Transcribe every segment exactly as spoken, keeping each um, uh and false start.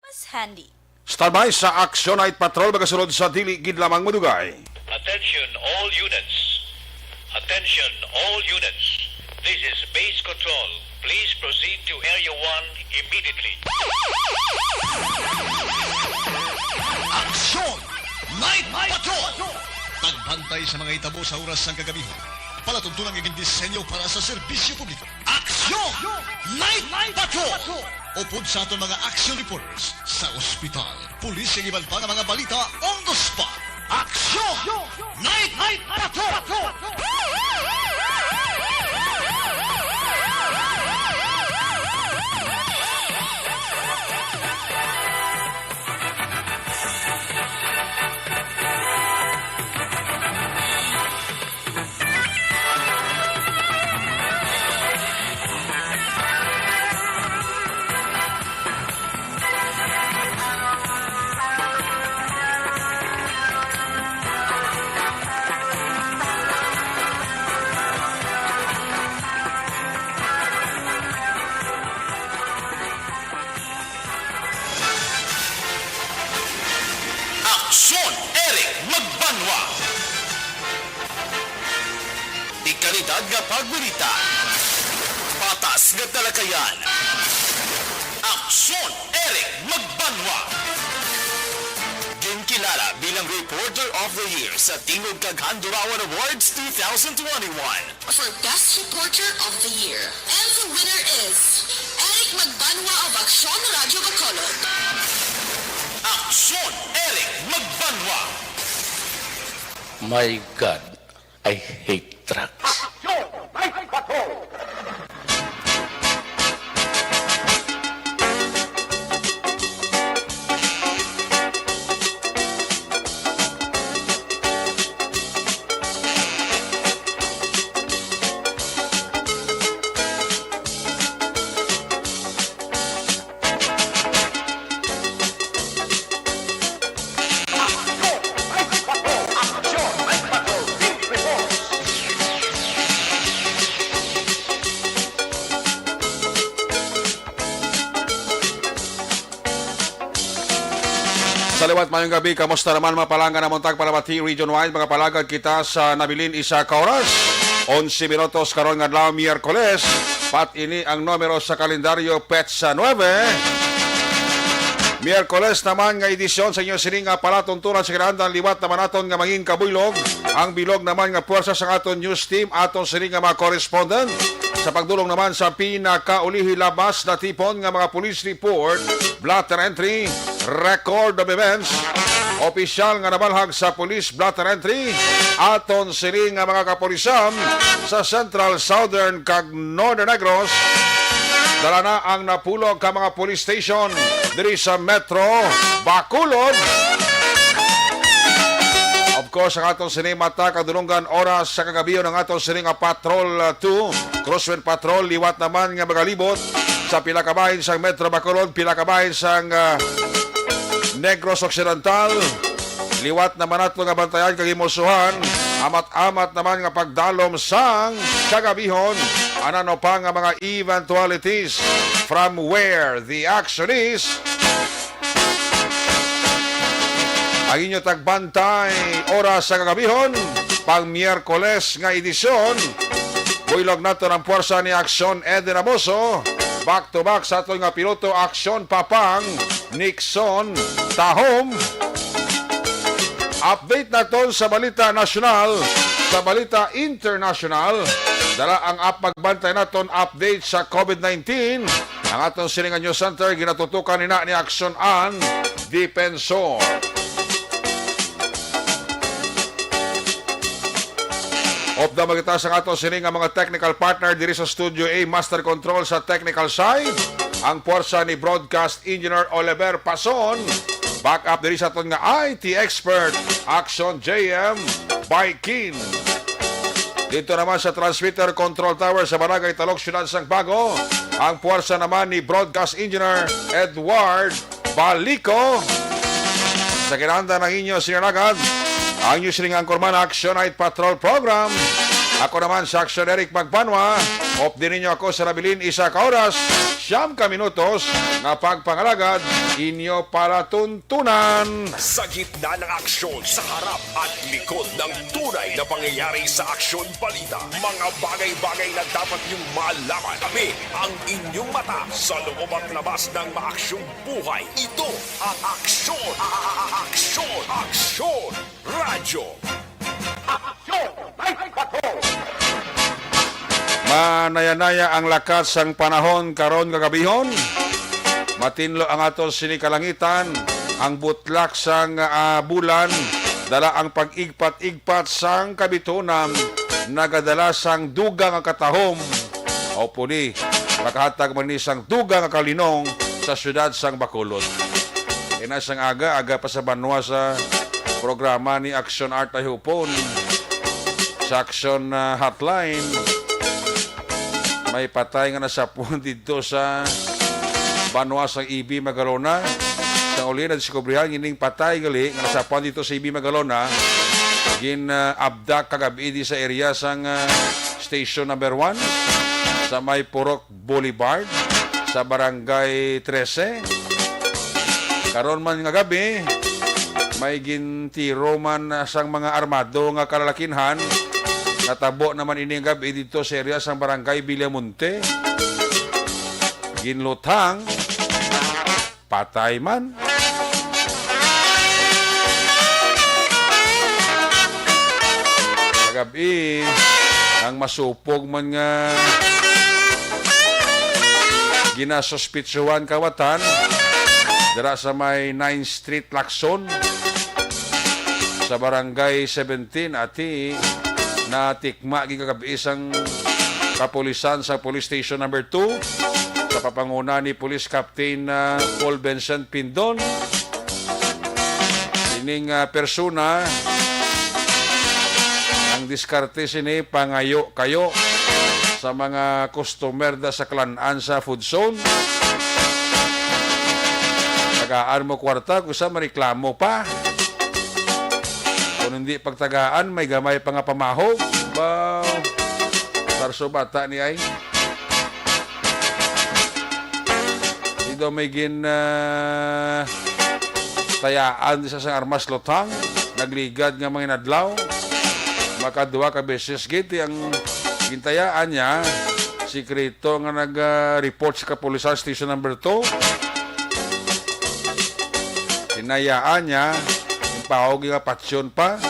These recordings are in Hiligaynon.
Mas handy. Standby sa Action Night Patrol, magasulod sa dili gid lamang madugay. Attention all units. Attention all units. This is Base Control. Please proceed to Area one immediately. Action Night Patrol. Pagbantay sa mga hitabo sa oras sang kagabi. Palatuntunan nga gindisenyo para sa serbisyo publiko. Action Night Patrol. Upod sa aton mga action reporters sa ospital, pulis, ug iban pa nga mga balita on the spot. Action Night Patrol. Aksyon, Eric Magbanwa. Dekalidad nga pagbalita. Patas nga talakayan. Aksyon, Eric Magbanwa. Ginkilala bilang Reporter of the Year sa Tingog kag Handurawan Awards two thousand twenty-one. For Best Reporter of the Year. And the winner is Eric Magbanwa of Aksyon Radyo Bacolod. Aksyon, Eric Magbanwa. My God, I hate drugs. Aksyon, Eric Magbanwa. Sa liwat, mayong gabi. Kamusta naman, mga palangga, na muntag para bati region-wide? Mga palagad, kita sa nabilin isa ka oras, onse minutos karon nga adlaw, Miyerkules. Pat ini ang numero sa kalendaryo, petsa nuebe. Miyerkules naman nga edisyon sa inyo sini nga palatuntunan sa kinahanglan. Liwat naman naton nga mangin kabuylog ang bilog naman nga puwersa sang aton news team, aton sini nga mga correspondent. Sa pagdulong naman sa pinakaulihi labas natipon nga mga police report, blotter entry, record of events, opisyal nga nabalhag sa police blotter entry, aton sini nga mga kapulisan sa Central, Southern, kag Northern Negros, dala na ang napulo ka mga police station diri sa Metro Bacolod. Of course, ang aton sini mata kadulungan oras sa kagabi ang aton sini nga Patrol, uh, two, Crosswind Patrol, liwat naman nga magalibot sa pila ka bahin sang Metro Bacolod, pila ka bahin sang, uh, Negros Occidental. Liwat naman nato nga bantayan kag himusuhan, amat-amat naman nga pagdalom sang kagabihon. Ano pa nga mga eventualities from where the action is. Ang inyo tagbantay oras sa kagabihon, pang Miyerkules nga edisyon. Buylog nato ang puwersa ni Aksyon Eden Amoso. Back to back sa aton nga piloto, Aksyon Papang Nixon Tahom. Update naton sa balita nasyonal, sa balita internasyonal. Dala ang ap-, magbantay naton update sa COVID nineteen. Ang aton sining nga news center ginatutukan nina ni Aksyon Ann Defensor. Upda magita sa aton sini nga mga technical partner diri sa Studio A, Master Control sa technical side, ang puwersa ni Broadcast Engineer Oliver Pason. Back up diri sa aton nga I T expert, Action J M Baikin. Dito naman sa transmitter control tower sa Barangay Talok, Siyudad sang Bago, ang puwersa naman ni Broadcast Engineer Edward Balico. Sa kinahanglan ang inyo sinalagad, ang inyo sining anchorman, Action Night Patrol Program. Ako naman si Action Eric Magbanwa. Updi ninyo ako sa nabilin isa ka oras, siyam ka minutos nga pagpangalagad inyo palatuntunan. Sa gitna ng aksyon, sa harap at likod ng tunay na pangyayari sa Aksyon Balita, mga bagay-bagay na dapat niyong malaman. Kami ang inyong mata sa loob at labas ng maaksyong buhay. Ito ang Aksyon, Aksyon, Aksyon Radyo. Aksyon! Manaya-naya ang lakat sang panahon karon nga gabihon. Matinlo ang aton sini kalangitan, ang butlak sang, ah, bulan, dala ang pag-igpat-igpat sang kabitunan, nagadala sang dugang nga katahom. Hopefully, makahatag man ni sang dugang nga kalinong sa siyudad sang Bacolod. Ina sang aga, aga pa sa banwa sa programa ni Action Art Ayhupon sa Action, ah, Hotline. May patay nga nasapwan didto sa banwa sang E B Magalona. Sa uli, nadiskubrihan ining patay gali nga nasapwan didto sa E B Magalona. Gin, ah, abdak kagabi di sa area sang, ah, Station Number One sa may Purok Boulevard sa Barangay Trese. Karon man nga gabi, may gintiro man sang mga armado nga kalalakinhan. Natabo naman ini nga gabi didto sa area sang Barangay Villamonte. Ginluthang, patay man. Kagabi, ang masupog man nga ginasuspitsuhan kawatan dira sa may Ninth Street, Lacson, sa Barangay Seventeen, ati natikma gid kagabi sang kapulisan sa Police Station Number Two, sa papanguna ni Police Captain, ah, Paul Vincent Pindon. Ining, ah, persona, ang diskarte sini, pangayo kayo sa mga customer da sa Clan-an sa Food Zone. Tagaan mo kwarta, kung sa mareklamo pa. Kung hindi pagtagaan, may gamay pa nga pamahog. Ba, tarso bata ni ay. Di daw may gin, ah, tayaan di sa sang armas, luthang, nagligad nga mga inadlaw. Makaduha ka beses gid ang gintayaan niya. Sikreto nga nag, ah, report sa kapulisan, Station Number Two. Hinayaan niya, yung pahog nga patsyon pa.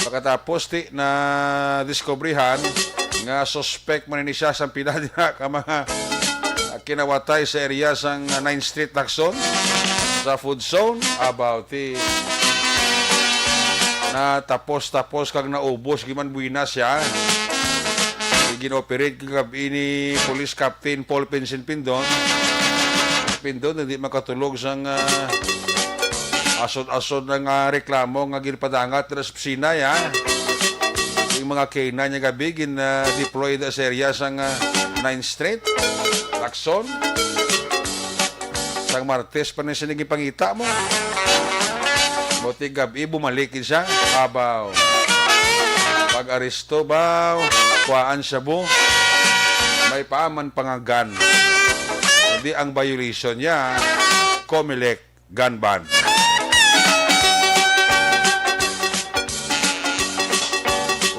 Pagkatapos, ti, na diskubrihan nga suspect man ini siya sa pila niya ka mga kinawatay sa area sang Ninth Street, Lacson, sa Food Zone. About it. Na tapos-tapos kag naubos giman buwinas siya. Gin-operate kagabi ni Police Captain Paul Vincent Pindon. Pindon, hindi makatulog sang, ah, asod-asod nga reklamo nga ginpadangat dira sa opisina, ya. Yung mga K nine niya gabi, gin, ah, deploy da sa area sang, ah, Ninth Street, Lacson. Sang Martes pa ni sini gipangita mo. Buti gabi, bumalik gid siya. Abaw. Pag-aresto ba, kuhaan siya bu. May paaman pangagan. Hindi ang violation niya, Comelec gun ban.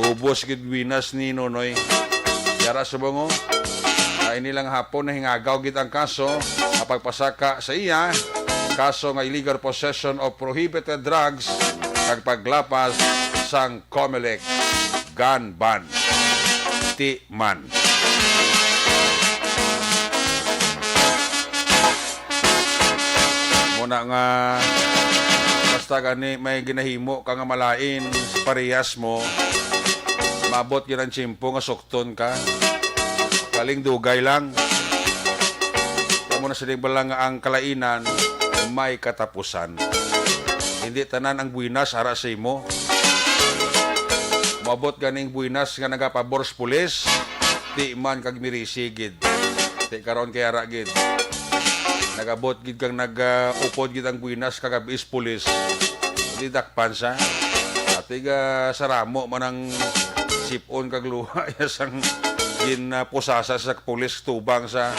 Ubos gid winas ni Nonoy. Yara subong, oh. Ah, ini lang hapon nahingagaw gid ang kaso nga pagpasaka sa iya, kaso nga illegal possession of prohibited drugs kag paglapas sang Comelec gun ban. Ti man. Muna nga, basta gani may ginahimo ka nga malain sa parehas mo, maabot gyud ang tiyempo nga sukton ka. Kaling dugay lang. Kamo na siling bala nga ang kalainan may katapusan. Hindi tanan ang buwinas ara sa imo. Maabot ganing buwinas nga nagapabor sa pulis, di man kag mirisi gid. Ti karon kay ara gid. Nagabot gid kang nag, ah, upod gid ang buwinas kagabi sa pulis. Di dakpan sa. Ati ga saramo man ang sipon kag luha iya sang ginapusasa sa pulis tubang sa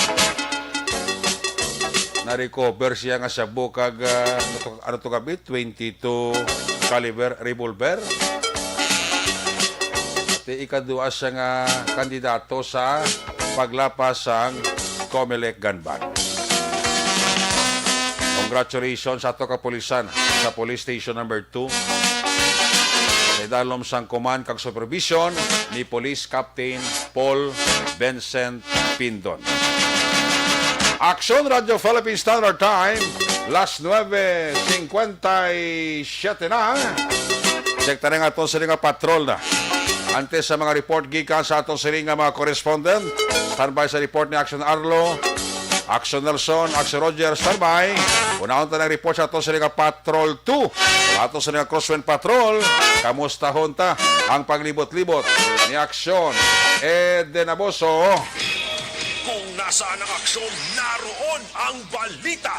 na-recover siya nga shabu kag, ah, ano to, ano to gabi? Twenty-two caliber revolver. At ikaduha siya nga kandidato sa paglapas sang Comelec gun ban. Congratulations sa ato kapulisan sa Police Station Number Two. Sa idalom sang command kag supervision ni Police Captain Paul Vincent Pindon. Aksyon, Radyo Philippine Standard Time, las nuebe cincuenta y siete na. Check ta na nga aton sini nga patrol na. Antes sa mga report gikan sa aton sini nga mga correspondent, standby sa report ni Aksyon Arlo, Aksyon Nelson, Aksyon Roger, standby. Unahon ta ng report sa aton sini nga Patrol two. Aton sini nga Crosswind Patrol, kamustahon ta ang paglibot-libot ni Aksyon Eden Aboso. Kung nasaan ang aksyon, naroon ang balita.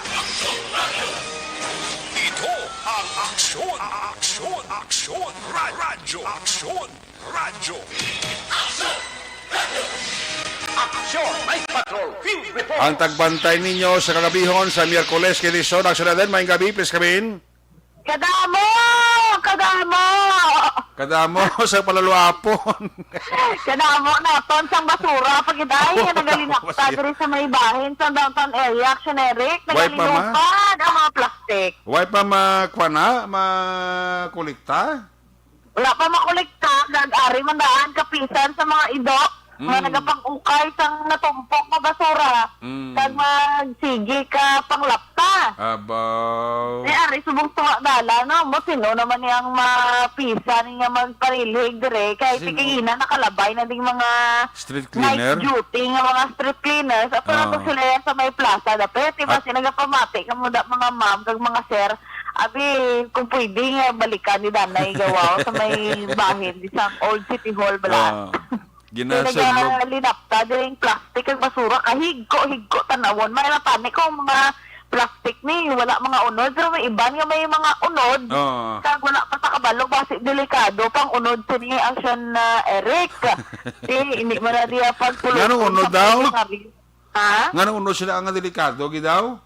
Ito ang Aksyon, Aksyon, Aksyon, Ra-, Radyo, Aksyon, Radyo. Aksyon, may patrol, field report. Ang tagbantay ninyo sa kagabihon sa Miyerkules kay Dison, Aksyon Eden, maayong gabi, please come in. Kadamo! Kadamo! Kadamo sa palaluapon. Kadamo naton sang basura, pagiday nga nagalinapta diri sa may bahin sa downtown area, Action Eric. Why pa, ma? Nagalilupad ang mga plastic. Why pa, ma, kuan na, makulikta? Wala pa makulikta, gag-ari man daan kapisan sa mga ido nga Mm. nagapang-ukay sang natumpok nga basura. Mm. Kag magsigi ka panglapta. Abaw. Eh, ari subong tunga dala, no? Mo, sino naman ni ang mapisan nga magparilig dire? Kay Sino? Tikingina, nakalabay na ding mga Street cleaner? Night duty nga mga street cleaners. Ato na to Ah. sila yan sa may plaza. Dapit, di ba? At Sila nagapamati ka mo da, mga ma'am, kag mga sir. Abi, kung pwede nga balikan ni Danay Gawaw sa may bahin, di sa Old City Hall, bala. Ah, Kaya ginasulog. Nagalinapta diri ang plastic kag basura, kahigko, higko tanawon. May natani ko ang mga plastic ni, wala mga unod, pero may iban nga may mga unod. Oo. Kag wala pa ta kabalo, basi delikado pang unod sini, Action, ah, Eric. Di, hindi man na diya pagpulot. Nganong unod sa daw? Mga ri-, ha? Nganong unod sila nga delikado, gi daw?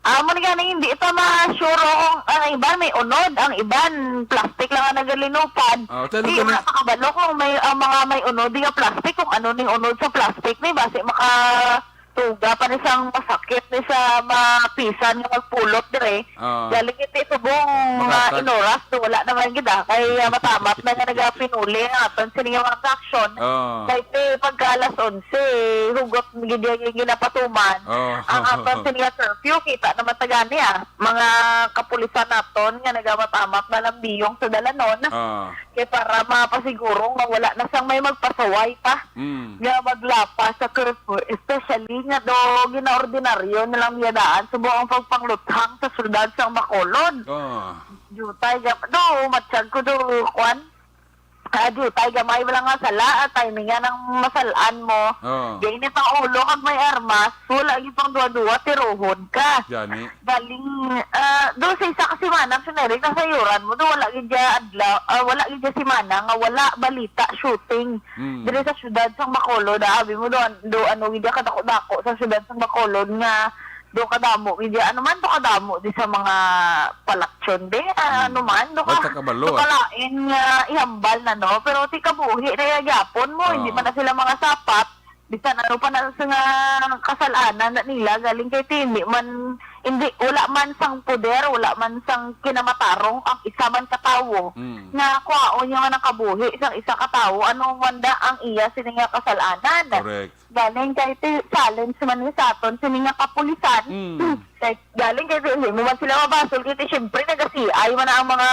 Amo ni gani, hindi ito ma-sure kung ang iban may unod, ang iban plastic lang ang nagalinupad. Ah, talo Di ka na. Wala pa kabalo kung may, ang mga may unod, di nga plastic, kung ano ning unod sa plastic, ni basi makatuga pa ni sang masakit ni sa mapisan nga magpulot dire. Ah. Galing iti subong nga Makatag- inoras, so wala naman gid, ah, kay, ah, matamat na nga nagapinuli ang aton sini nga mga aksyon. Ah. Kay ti pagka alas onse, hugot gid yung ginapatuman. Ah. Ang aton sini nga curfew, kita naman ta gani, ah. Mga kapulisan naton nga nagamatamat malambiyong sa dalanon. Ah. Kay para mapasiguro nga wala na sang may magpasaway pa Mm. nga maglapas sa curfew, especially nga do ginaordinaryo nilang giyadaan subong ang pagpangluthang sa syudad sang Bacolod. Ah. Jutay ga-, do, matyag ko do, kwan, Ah, diutay gamay, wala nga sala, ah, timing nga nang masalaan mo. Oo. Di init ang ulo kag may armas, wala gyud pang duwa-duwa, tiruhon ka. Gani. Galing, ah, do sa isa ka semana, Action Eric, nasayuran mo, do wala gyud dya adlaw, ah, wala gyud dya semana nga wala balita shooting. Mm. Diri sa syudad sang Bacolod, da, abi mo do, an-, do ano gyud dya kadako-dako sa syudad sang Bacolod nga do kadamo, hindi, ano man, do kadamo di sa mga palaksyon, be. Ah, Mm. ano man, do ka, Basta kabalo, do ah. Kalain nga ihambal na, no? Pero ti kabuhi na iya gyapon mo, hindi Ah. man na sila mga sapat. Bisan ano pa na sa nga kasalanan na nila, galing kay ti, hindi man, hindi, wala man sang poder, wala man sang kinamatarong ang isa man ka tawo Mm. nga kuhaon niya nga nakabuhi sang isa ka tawo, ano man da ang iya sini nga kasalanan. Correct. Galing kay ti challenge man ni sa aton sini nga kapulisan. Mm. Kay galing kay ti hindi mo man sila mabasol kay ti syempre naga-C I man ang mga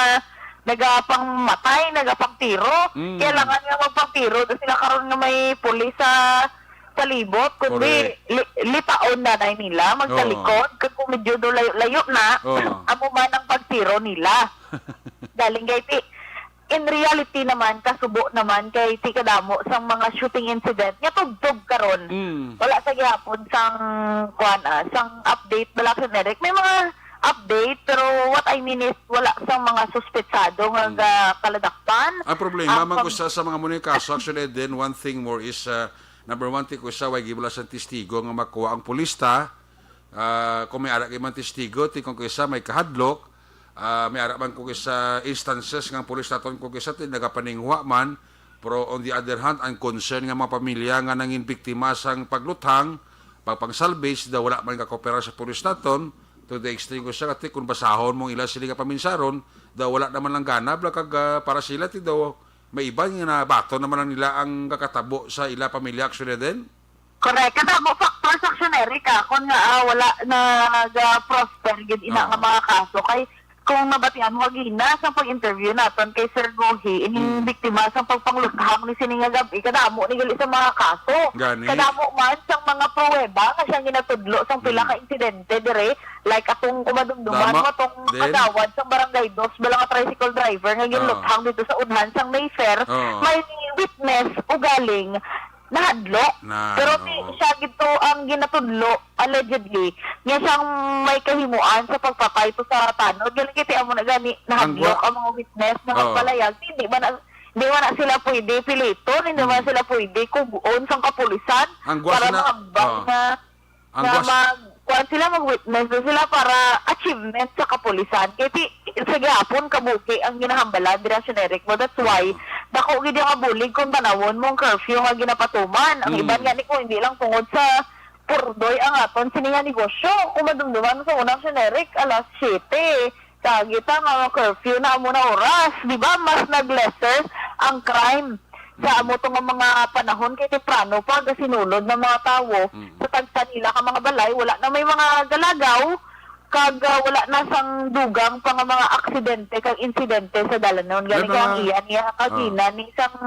nagapangmatay, nagapangtiro. Mm. Kailangan nga magpangtiro do sila karon nga may pulis sa palibot, kundi Correct. li-, litaon na na nila, magtalikod, Oo. kag kung medyo do layo-layo na, Oo. amo man ang pagtiro nila. Galing kay ti, in reality naman, kasubo naman kay ti kadamo sang mga shooting incident nga tubtob karon. Mm. Wala sa gihapon sang, kuwan, ah, sang update bala, Action Eric. May mga update, pero what I mean is, wala sang mga suspetsado nga Hmm. ga-, kaladakpan. Ang problema, Ang man pag- ko sa, sa mga muna yung kaso, actually, then one thing more is, ah, number one, ti ko sa, way gibala sang testigo nga makuha ang pulis ta. Ah, kung may ara kay man testigo, ti kung kisa may kahadlok, ah, may ara man kung kisa instances nga ang pulis naton kung kisa ti nagapaningwa man, pero on the other hand, ang concern nga mga pamilya nga nangin biktima sang pagluthang, pagpang-salvage, daw wala man gakooperar sa pulis naton, to the extent ko sa kati, kung basahon mong ila sila nga paminsaron, daw wala naman lang gana, bla kag, ah, para sila ti daw may iban nga nabaton naman lang nila ang kakatabo sa ila pamilya, actually, din. Correct. Kadamo factors, actually, Eric, ah, kung nga, ah, wala na ga-prosper gid ina Oo. nga mga kaso. Kay kung nabatian mo gina sa pag-interview naton kay Sir Gohi, ining Hmm. biktima sa pagpangluthang ni sini nga gab-i, kadamo ni gali sa mga kaso. Gani. Kadamo man sang mga pruweba nga siyang ginatudlo sang pila Hmm. ka insidente dire, like atong kumadumduman Tama. mo, atong Then? kagawad sang Barangay Dos, bala nga tricycle driver nga Ah. ginluthang dito sa unhan sang Mayfair, Ah. may witness ugaling nahadlok. Na, Pero ti, oo. siya gid to ang ginatudlo, allegedly, nga siyang may kahimuan sa pagpatay to sa tanod. Gani kay ti amo na gani, nahadlok Ang gwa- ang mga witness, mga Oo. palayag. Hindi man na, hindi man na sila pwede piliton, hindi man Mm. sila pwede kugon sang kapulisan Ang gwa para sila, mahambal oo. nga Ang nga gwas- mag, kuwan sila, mag-witness na sila para achievement sa kapulisan. Kay ti, sa gihapon, kabuhi ang ginahambalan dira, Sir Eric, mo. That's why, Oo. dako gid yung abulig kung tanawon mo ang curfew nga ginapatuman. Ang Mm. iban nga ni ko, hindi lang tungod sa purdoy ang aton sini nga negosyo. Kung madumduman mo sa unang, Sir Eric, alas siyete. Sa kita nga curfew na amo na oras, di ba? Mas nag-lesser ang crime sa Mm. amo to nga mga panahon kay temprano pa gasinulod ng mga tawo Mm. sa tagsa nila ka mga balay, wala na may mga galagaw, kag, ah, wala na sang dugang pa nga mga aksidente kag insidente sa dalanon. May Gani mga kay ang iya niya kagina Oh. ni sang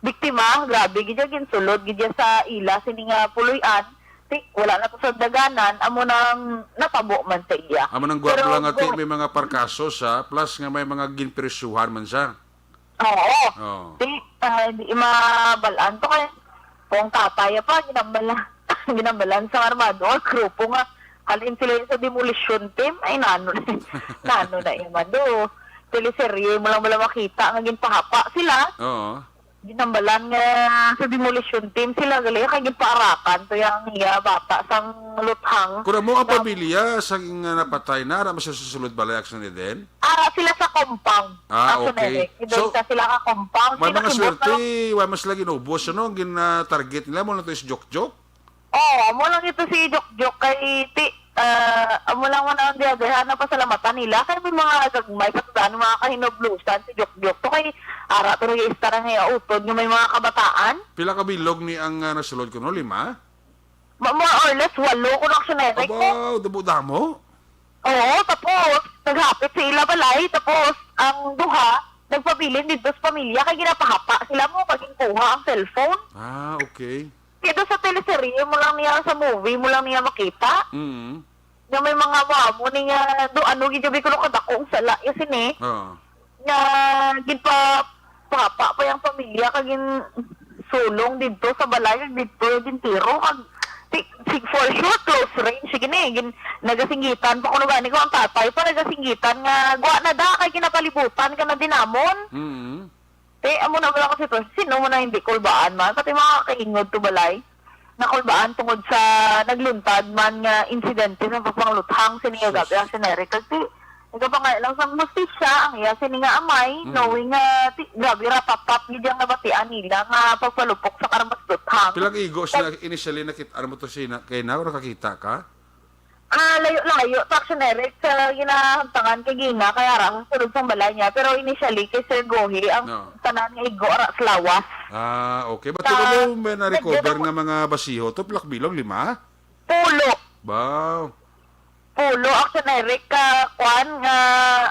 biktima, grabe gid siya, ginsulod gid siya sa ila sini nga puloy-an. Ti, wala na to sa daganan, amo nang natabo man sa iya. Amo nang gwapo Pero lang nga, ti, go- may mga parkaso sa, plus nga may mga ginpresyuhan man sa. Oo. Oo. Ti, ah, di mabalaan to kay kung tatay pa, ginambala-, ginambalan sa armado, ang grupo nga, halin sila sa demolition team, ay nano, nano na iman do. Teleserye mo lang wala makita nga ginpahapa sila. Oo. Ginambalan nga sa demolition team sila, gali, kay ginpaarakan to yung iya bata sang luthang. Kung amo ang Sa pamilya sa nga napatay na, ara man siya sa sulod balay, Action Eden? Ara sila sa compound, Ah, Action okay. Eden. Ito So, isa sila ka compound. may mga Kinakibot swerte, na lang. Wala mas lagi naubos, ano? Ang gina-target nila, mo na to is joke-joke. Oh, amo lang ito si Jokjok kay ti, ah, amo lang man ang diya-diha na pasalamatan nila. Kay may mga gagmay, katudaan mga kahinublusan si Jokjok. To kay ara to nag-iista na nga utod nga may mga kabataan. Pila ka bilog ni ang, ah, nasulod ko, no? Lima? Ma-, more or less, walo ko na, Action Eric, eh. Abaw, damo-damo. Oo, tapos, naghapit sa ila balay, tapos, ang duha, nagpabilin dito sa pamilya, kay ginapahapa sila mo, pag kuha ang cellphone. Ah, okay. Kaya doon sa teleserye mo lang niya, sa movie mo lang niya makita. Mm. Nga may mga amo ni nga, do, ano, gid, sabi ko, "Ano kadako ang sala, ya, sini?" Oo. Nga, ginpa-, papa pa yung pamilya, kag gin-, sulong dito sa balay, kag dito, gintiro, kag, si, si, for sure, close range, sige ni, gin-, nagasinggitan pa kuno gani ko, ang tatay pa, nagasinggitan nga, gwa na da, kay ginapalibutan ka na dinamon. Mm. Te, amo na wala ko sitwasyon. Sino mo na hindi kulbaan man? Pati mga kaingod to balay. Nakulbaan tungod sa nagluntad man nga insidente sa pagpangluthang sini nga Sus. gabi ang sinere. Kasi, nagapangay lang sa mustisya, ang iya sini nga amay, Mm. knowing nga, ti, grabe ra, patap, gid ang nabatian nila nga pagpalupok sa karmas luthang. Pilang igo sila Pag- initially nakita mo to sina, kay na, nakakita ka? Ah, layo-layo, Action Eric, sa ginahamtangan kay Gina, kaya ra, ang sulod sang balay niya. Pero initially, kay Sir Gohi, ang No. tanan nga igo, ara, sa lawas. Ah, okay. Ba't Sa ko mo may na-recover medyo nga mga basiho? To, plak bilog, lima? Pulo. Wow. Pulo, Action Eric, ka, kwan, nga,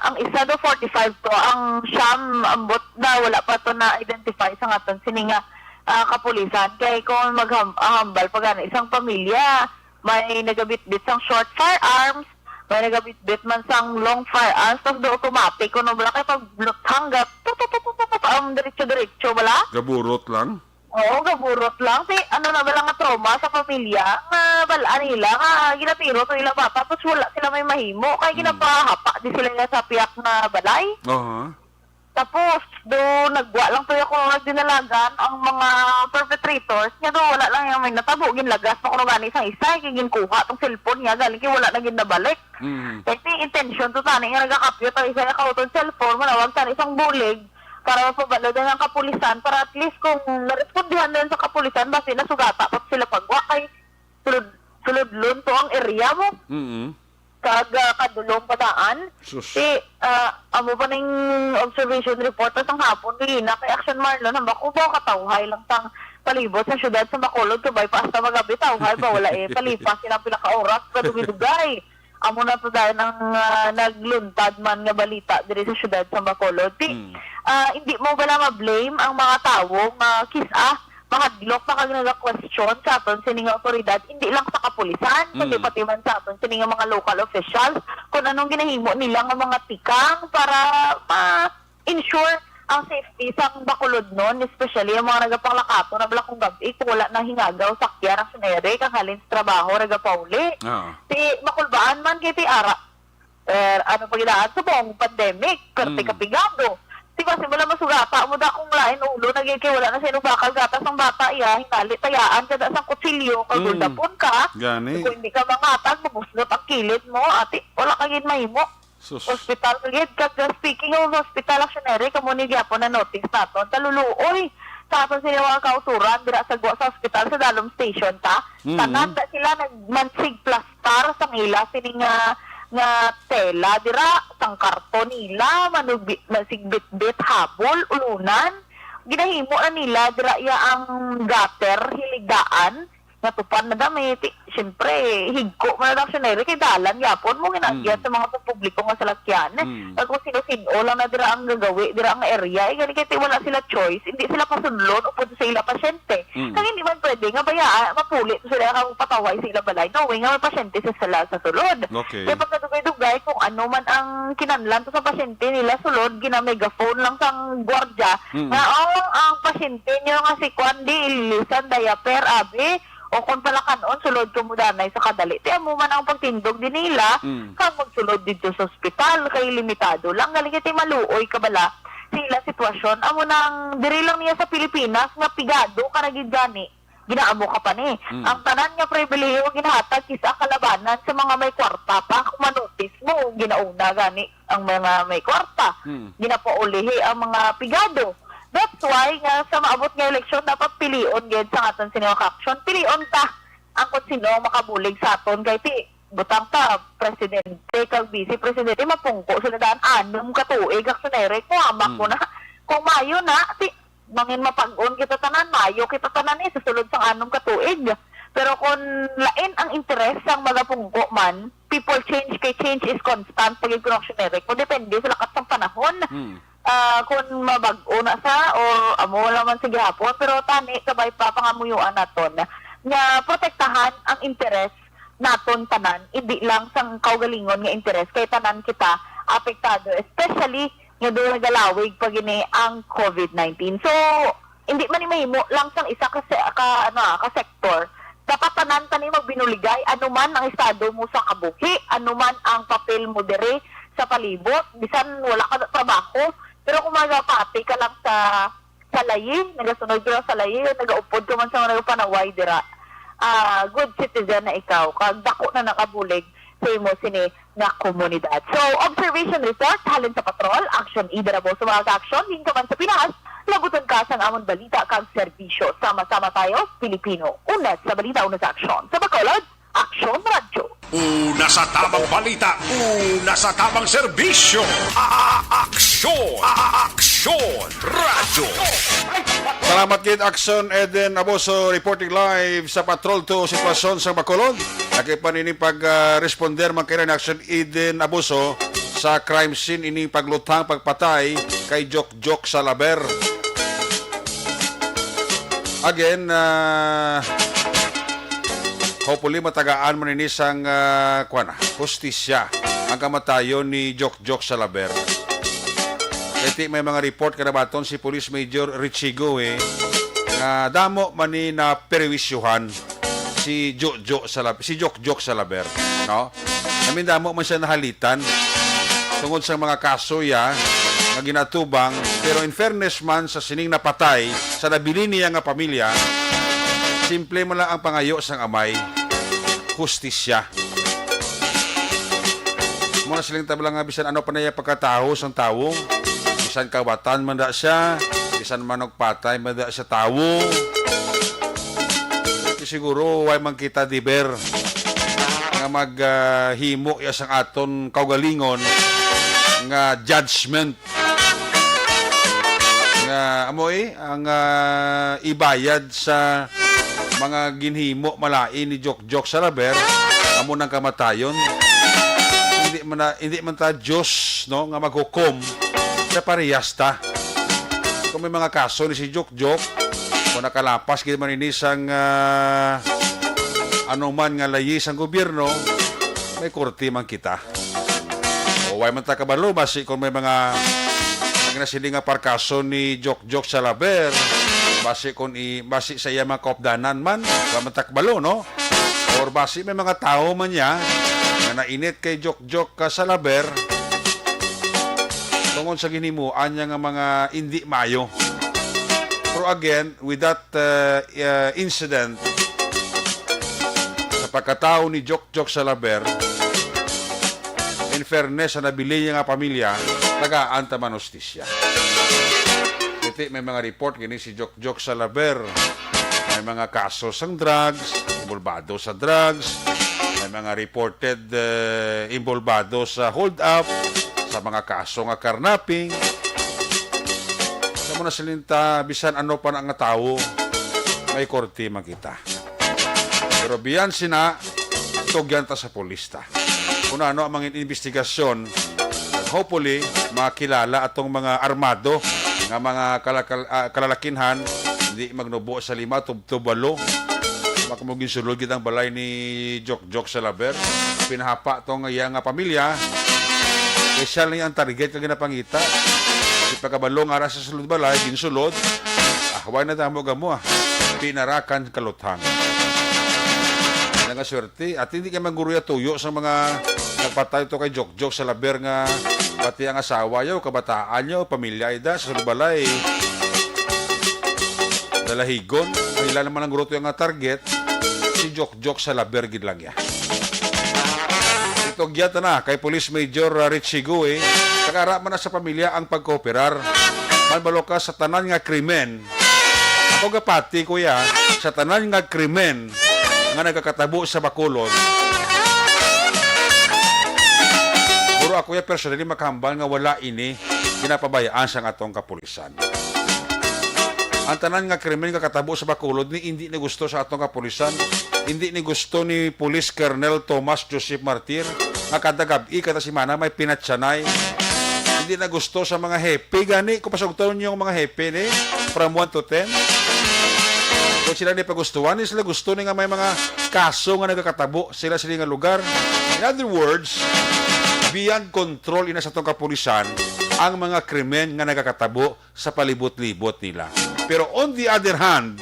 ang isa do forty-five to, ang siyam, ambot na, wala pa to na-identify sa ngaton. Sini nga, ah, kapulisan. Kay kung magham-, hambal pa gani, isang pamilya, may nagabitbit sang short firearms, may nagabitbit man sang long firearms, tapos do automatic, kuno bala kay pag luthang ga, tut, tut, tut, tut, tut, ang diretso-diretso bala. Gaburot lang? Oo, gaburot lang. Si, ano na ba lang nga trauma sa pamilya, nga bal-an nila, nga ginatiro to ilang bata, tapos wala sila may mahimo, kay Mm. ginapahapa di sila nga sa piyak nga balay. Aha. Tapos, do nagwa lang to ako nga dinalagan ang mga perpetrators, nga do wala lang yung may natabo, ginlagas mo kuno gani sang isa, kay ginkuha tong cellphone niya, galing kay wala na gid nabalik. Mm. Kay may intention to tani nga nagakapyot ang isa nga kautod cellphone, manawag tani sang bulig, para mapabalo din ang kapulisan, para at least kung narespondihan din sa kapulisan, basi nasugata pa sila pagwa kay sulod, sulodlon to ang area mo. Mm. Kag, ah, kadulong pa daan. Sus. Si, ah, amo pa ning observation report sang hapon, ganina kay Action Marlon, hamba ko ba katawhay lang sang palibot sa syudad sa Bacolod, kabay pa hasta magabi, tawhay ba, wala eh, palipas sila pila ka oras, kadugay-dugay. Amo na to dahil ang, ah, nagluntad man nga balita diri sa syudad sa Bacolod. Ti, Mm. ah, hindi mo bala ma-blame ang mga tawo nga kis-a mahadlok na kag naga-question sa aton sini nga awtoridad, hindi lang sa kapulisan, kundi Mm. pati man sa aton sini nga mga local officials, kung anong ginahimo nila nga mga tikang para ma-ensure ang safety sang Bacolodnon, especially ang mga nagapanglakaton na bala kung gabi, kung wala na hingagaw sakyan ang sinere, kang halin sa trabaho, nagapauli. Ah. Ti, makulbaan man kay ti ara, eh, ano pa gidaan sa buong pandemic, perte Mm. kapigado. Di ba, simula masugata mo da kung lain ulo, naging kay wala na sa inong bakal, gatas ng bata, iya, hinali, tayaan ka da sa kutsilyo, kag Mm. guldapon ka. Gani. Kung hindi ka mangatag, mabusnot ang kilid mo, ati, wala ka gid mahimo. Sus. Hospital ka gid. Kag, uh, speaking of hospital, Action Eric, kamo ni gyapon na notice naton. Taluluoy sa aton sila mga kauturan, dira sa gwa sa hospital, sa Dalom Station ta. Mm. Tanan da sila nagmansig plastar sang ila sini nga, nga tela dira, sang karton nila, manugbi-, masigbitbit, habol, ulunan. Ginahimo na nila dira iya ang gutter, hiligdaan, nga tupan na dami. Ti-, siyempre, higko man ang Action Eric, kay dalan yapon mo ginagyan Mm. sa mga pampubliko nga salakyan. Mm. Kag kung sino-sino lang na dira ang gagawi, dira ang area, eh, gani kay ti wala sila choice, hindi sila pasudlon upod sa ila pasyente. Mm. Kag hindi man pwede nga bayaan, mapuli to sila nga magpatawhay sa ila balay, knowing nga may pasyente sa sala sa sulod. Okay. Kaya pagkadugay-dugay, kung ano man ang kinanlan to sa pasyente nila sulod, gina-megaphone lang sang gwardya, Mm. nga, "Oh, ang pasyente niyo nga si Kwan di, ililisan, diaper, abi, o kung palakanon, sulod ko mo danay sa kadali." Ti amo man ang pagtindog din nila, Mm. kag magsulod dito sa ospital, kay limitado lang. Galing kay ti maluoy ka bala sa ila sitwasyon. Amo nang diri lang niya sa Pilipinas nga pigado ka na gid gani. Ginaamo ka pa ni. Mm. Ang tanan nga pribilehiyo nga ginahatag kis-a kalabanan sa mga may kwarta pa. Kung manotis mo, ginauna gani ang mga may kwarta. Mm. Ginapaulihi ang mga pigado. That's why nga sa maabot nga eleksyon, dapat pilion gid sa aton sini nga ka-action. Pilion ta ang kung sino ang makabulig sa aton. Kay ti, butang ta, presidente kag vice presidente, mapungko sila daan anom ka tuig, Action Eric, mo hamak mo Mm. na. Kung maayo na, ti, mangin mapag-on kita tanan, maayo kita tanan, eh, sa sulod sang anom ka tuig. Pero kung lain ang interes sang magapungko man, people change kay change is constant, pag Action Eric, mo depende sa lakat sang panahon. Hmm. Ah, kung mabag-o na sa, or amo wala man sa gihapon, pero tani, kabay pa, pangamuyuan naton nga protektahan ang interes naton tanan, hindi lang sang kaugalingon nga interes, kay tanan kita apektado, especially nga doon nagalawig pa gini ang covid nineteen. So, hindi man ni mahimo lang sang isa ka, se-, ka, ano, ah, ka sektor. Dapat tanan tani magbinuligay, ano man ang estado mo sa kabuhi, ano man ang papel mo diri sa palibot, bisan wala ka na trabaho, pero kung magapati ka lang sa, sa layi, nagasunod ka lang sa layi, nagaupod ka man sa mga nagapanaway dira, ah, good citizen na ikaw, kag dako na nakabulig sa imo sini nga komunidad. So, observation report halin sa Patrol, Action Ida Raboso, mga ka-action, din ka man sa Pinas, labuton ka sang amon balita kag serbisyo. Sama-sama tayo, Pilipino. Unat sa balita, unat sa aksyon. Sa Bacolod, Aksyon Radyo. Una sa tamang balita, una sa tamang serbisyo. A-, a-, aksyon, a-, a-, aksyon, radyo. Salamat gid, Action Eden Aboso, reporting live sa Patrol Two, sitwasyon sa Bacolod. Lagi pa nini pag, ah, responder man kay Action Eden Aboso sa crime scene, ini pagluthang, pagpatay kay Jokjok Salaber. Again, ah, hopefully matagaan man ini sang, ah, kuwan, hustisya ang kamatayon ni Jokjok Salaber. Iti may mga report kanabaton si Police Major Richie Go, eh. nga damo man ni naperwisyohan si Jojo Salab-, si Jokjok Salaber, no? I mean, damo man siya nahalitan tungod sa mga kaso ya nga ginatubang, pero in fairness man sa sining napatay, sa nabilin niya nga pamilya, simple man lang ang pangayo sang amay, hustisya. Mao na siling tabla nga bisan ano pa na iya pagkatawo sang tawo, bisan kawatan man da siya, bisan manugpatay man da siya tawo, siguro way man kita deber nga mag, ah, himo ya sang aton kaugalingon nga judgment nga amo, eh, ang, ah, ibayad sa mga ginhimo malain ni Jokjok Salaber, amo nang kamatayon. Hindi man na, hindi man ta Dios, no, nga maghukom sa parehas ta. Kung may mga kaso ni si Jokjok, kung nakalapas gid man ini sang, ah, anuman nga layi sang gobyerno, may korte man kita. O, way man ta kabalo, basi kung may mga, ang nasiling nga parkaso ni Jokjok Salaber, basi kung i-, basi sa iya mga kaupdanan man, way man ta kabalo, no? Or basi may mga tawo man niya nga nainit kay Jokjok ka Salaber tungod sa ginhimuan niya nga mga indi maayo. Pero again, with that, uh, uh, incident, sa pagkatawo ni Jokjok Salaber, in fairness sa nabilin niya nga pamilya, tagaan ta man hustisya. Iti may mga report gini si Jokjok Salaber. May mga kaso sang drugs, involbado sa drugs. May mga reported, eh, involbado sa hold up, sa mga kaso nga carnapping. Sa mo na silinta, bisan ano pa na nga tawo, may korte man kita. Pero biyan sina, tugyan ta sa pulis ta. Kung ano ang mga investigasyon, hopefully, makilala atong mga armado nga mga kalakal-, ah, kalalakinhan, hindi magnubo sa lima, tubtob walo. Baka mo ginsulod gid ang balay ni Jokjok Salaber. Pinahapa to nga iya nga pamilya. Kay siya lang ang target nga ginapangita. Ipagabalo nga ara sa sulod balay, ginsulod. Ah, way na damo gamo, ah. Pinarakan kaluthang. Nga swerte. At hindi ka mangguruya tuyo sa mga nagpatay to kay Jokjok Salaber nga pati ang asawa niya, o kabataan niya, o pamilya ida sa sulod balay. Dalahigon, ang ila naman ang gruto nga target, si Jokjok Salaber gid lang ya. Ito gyat na kay Police Major, uh, Richie Gui, nag-ara man na sa pamilya ang pagkooperar. Man balo ka sa tanan nga krimen. Ako gapati, kuya, sa tanan nga krimen nga nagakatabo sa Bacolod. Pero ako ya personally makahambal nga wala ini ginapabayaan sang atong kapulisan. Ang tanan nga krimen nga katabo sa Bacolod ni hindi ni gusto sa atong kapulisan, hindi ni gusto ni Police Colonel Tomas Joseph Martir nga kada gab-i, kada semana may pinatsanay. Hindi na gusto sa mga hepe gani, kung pasugton niyo ang mga hepe ni from one to ten. Kung sila ni pagustuhan, ni sila gusto ni nga may mga kaso nga nagakatabo sila sila nga lugar. In other words, beyond control ina sa atong kapulisan ang mga krimen nga nagakatabo sa palibot-libot nila. Pero on the other hand,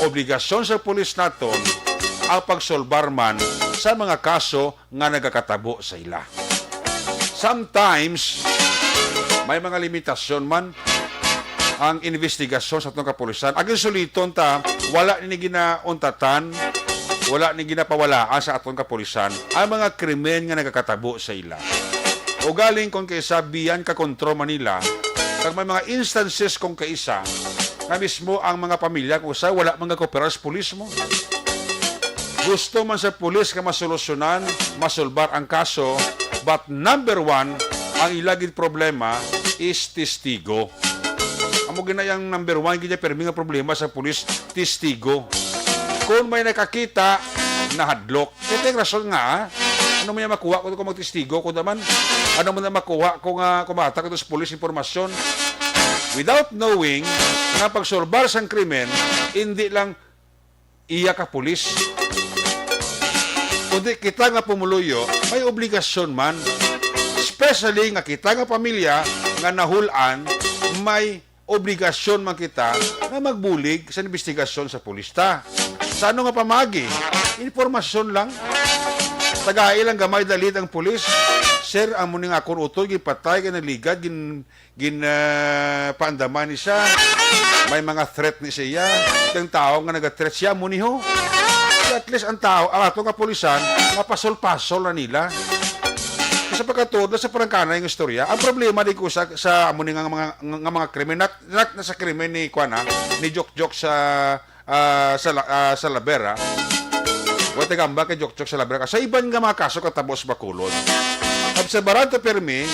obligasyon sa pulis naton ang pagsolbar man sa mga kaso nga nagakatabo sa ila. Sometimes, may mga limitasyon man ang investigasyon sa atong kapulisan. Ang insuliton ta, wala ni ginauntatan, wala ni ginapawalaan sa atong kapulisan ang mga krimen nga nagakatabo sa ila. Ugaling kung kaisa biyan ka kontro Manila, kag may mga instances kung kaisa nga mismo ang mga pamilya kung sa wala man gakooperar sa pulis mo. Gusto man sa pulis nga masolusyonan, masolbar ang kaso, but number one, ang ila gid problema is testigo. Amo gina yang number one gid ya permi nga problema sa pulis, testigo. Kung may nakakita, nahadlok. Ito yung rason nga, ah. Ano mo yan makuha ko kung magtestigo ko naman? Ano mo na makuha ko nga kumatag ito sa pulis impormasyon? Without knowing nga pagsolbar sang krimen, hindi lang iya ka pulis. Kundi kita nga pumuluyo, may obligasyon man. Especially nga kita nga pamilya nga nahulan, may obligasyon man kita nga magbulig sa investigasyon sa pulis ta. Sa ano nga pamagi? Informasyon lang. Tagai lang gamay dalit ang pulis. "Sir, amo ni nga akon utod, gipatay, kay naligad, gin, gin, ah, paandaman ni siya. May mga threat ni siya. Ang tao nga nag-threat siya, amo ni ho." At least ang tao, ang ato nga pulisan, mapasol-pasol na nila. Sa pagkatuod na sa parangkanay nga istorya, ang problema di ko sa, sa amo ni nga mga, nga mga krimen, not, not na sa krimen ni, kuwan, ha, ni Jokjok sa, ah, sa La-, ah, sa Labera. Wa, tagambal kay Jokjok sa Labera. Sa iban nga mga kaso katabo sa Bacolod, obserbaran to pirmi,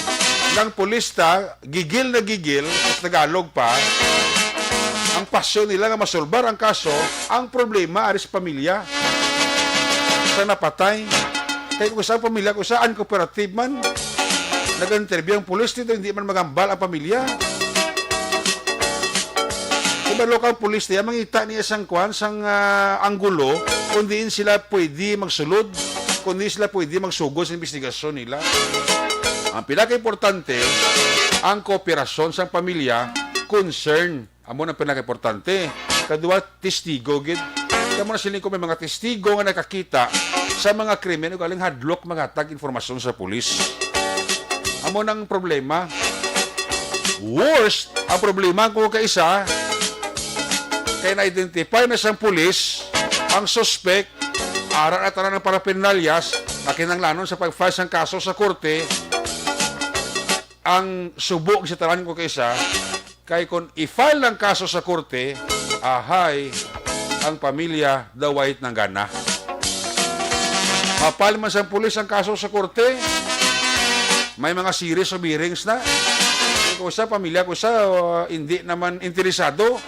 ang pulis ta, gigil na gigil, sa Tagalog pa, ang pasyon nila nga masolbar ang kaso, ang problema ari sa pamilya sa napatay. Kay kung sa pamilya, kung sa uncooperative man, nag-interview ang pulis dito, hindi man magambal ang pamilya. Diba, lokal pulis niya, mangita niya sang kwan, sang, ah, anggulo, kung diin sila pwede magsulod, kung diin sila pwede magsugod sa investigasyon nila. Ang pinaka-importante, ang kooperasyon sang pamilya, concern. Amo nang pinaka-importante. Kadua, testigo gid. Kamo na sila, kung may mga testigo nga nakakita sa mga krimen, ugaling hadlok maghatag informasyon sa pulis. Amo nang problema. Worst, ang problema ko kaisa, kay na-identify na sang pulis ang suspect, ara na tanan ang paraphernalia nga kinahanglanon sa pag-file sang kaso sa korte. Ang subo sa tanan ko kaisa, kay kung i-file ang kaso sa korte, ahay, ang pamilya daw wait nang gana. Mapal man sang pulis ang kaso sa korte, may mga series of hearings na. Kung sa pamilya, kung sa, uh, hindi naman interesado,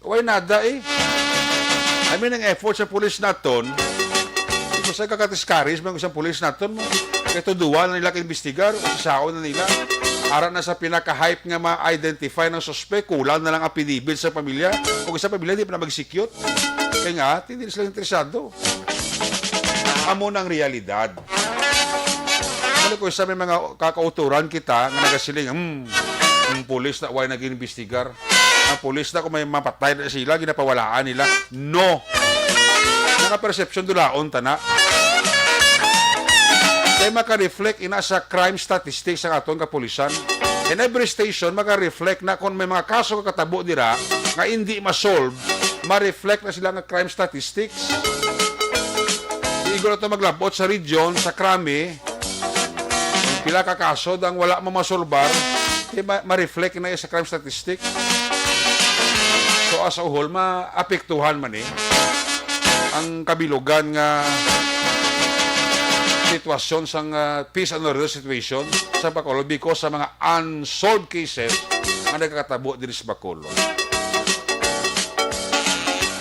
way nada eh. I mean, ang effort sa pulis naton, kung sa kaka-discourage man sa pulis naton mo, kay tuduan na nila kaimbestigar, usisaon na nila. Ara na sa pinaka-hype nga ma-identify ng suspect, kulang na lang affidavit sa pamilya. Kung sa pamilya, di pa na mag-execute. Kaya nga, hindi na sila interesado. Amo na ang realidad. Ano ko, sa may mga kakauturan kita nga nagasiling, "Hmm, ang pulis na way nag-imbestigar. Ang pulis na kung may mapatay na sila, ginapawalaan nila." No! Mga perception, dulaon, tana. Kaya maka-reflect ina sa crime statistics ang aton kapulisan. In every station, maka-reflect na kung may mga kaso nga katabo dira nga hindi ma-solve, ma-reflect na sila nga crime statistics. Igo na to maglabot sa region, sa krami, pila ka kaso dang wala mamasolbar, di ma-, ma-reflect na sa crime statistics. So, as a whole, maapektuhan man eh ang kabilugan nga sitwasyon sang, ah, peace and order situation sa Bacolod because sa mga unsolved cases nga nagakatabo diri sa Bacolod.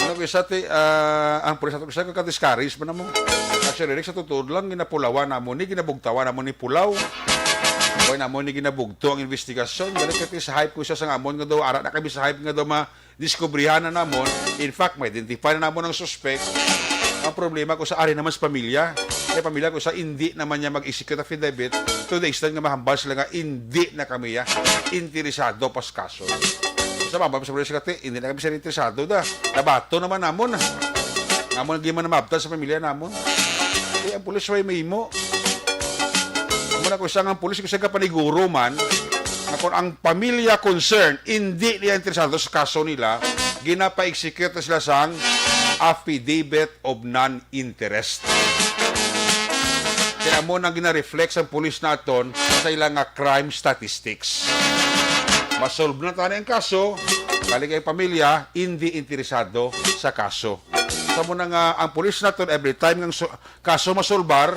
Ano ko isa ti, ah, ang pulis ato isa ka discourage man namo. Actually, Rick, sa tutuod lang, ginapulawan namo ni, ginabugtawan namo ni pulaw. Kaya namo ni ginabugto ang investigasyon. Dali ka ti sa hype ko siya sa ngamon nga daw, ara na kami sa hype nga daw ma-, diskubrihan na namon. In fact, ma-identify na namon ang suspect. Ang problema ko sa ari naman sa pamilya. Kaya pamilya ko sa hindi naman niya mag-execute affidavit to the extent nga mahambal sila nga hindi na kami ya interesado pas kaso. Sa mama, sa pamilya sa kati, hindi na kami sila interesado da. Nabato naman namon. Namon ang giman na mabtan sa pamilya namon. Kaya ang pulis way mahimo. Muna ko siya nga ang pulis, ko siya kapaniguro man, nga kung ang pamilya concern, hindi niya interesado sa kaso nila, ginapa-execute na sila sang affidavit of non-interest. Kaya mo nang gina-reflect sa pulis naton sa ilang nga crime statistics. Masolve na tani ang kaso, balik ang pamilya, hindi interesado sa kaso. Sa mo na nga, ang pulis naton, every time nga so-, kaso masolbar,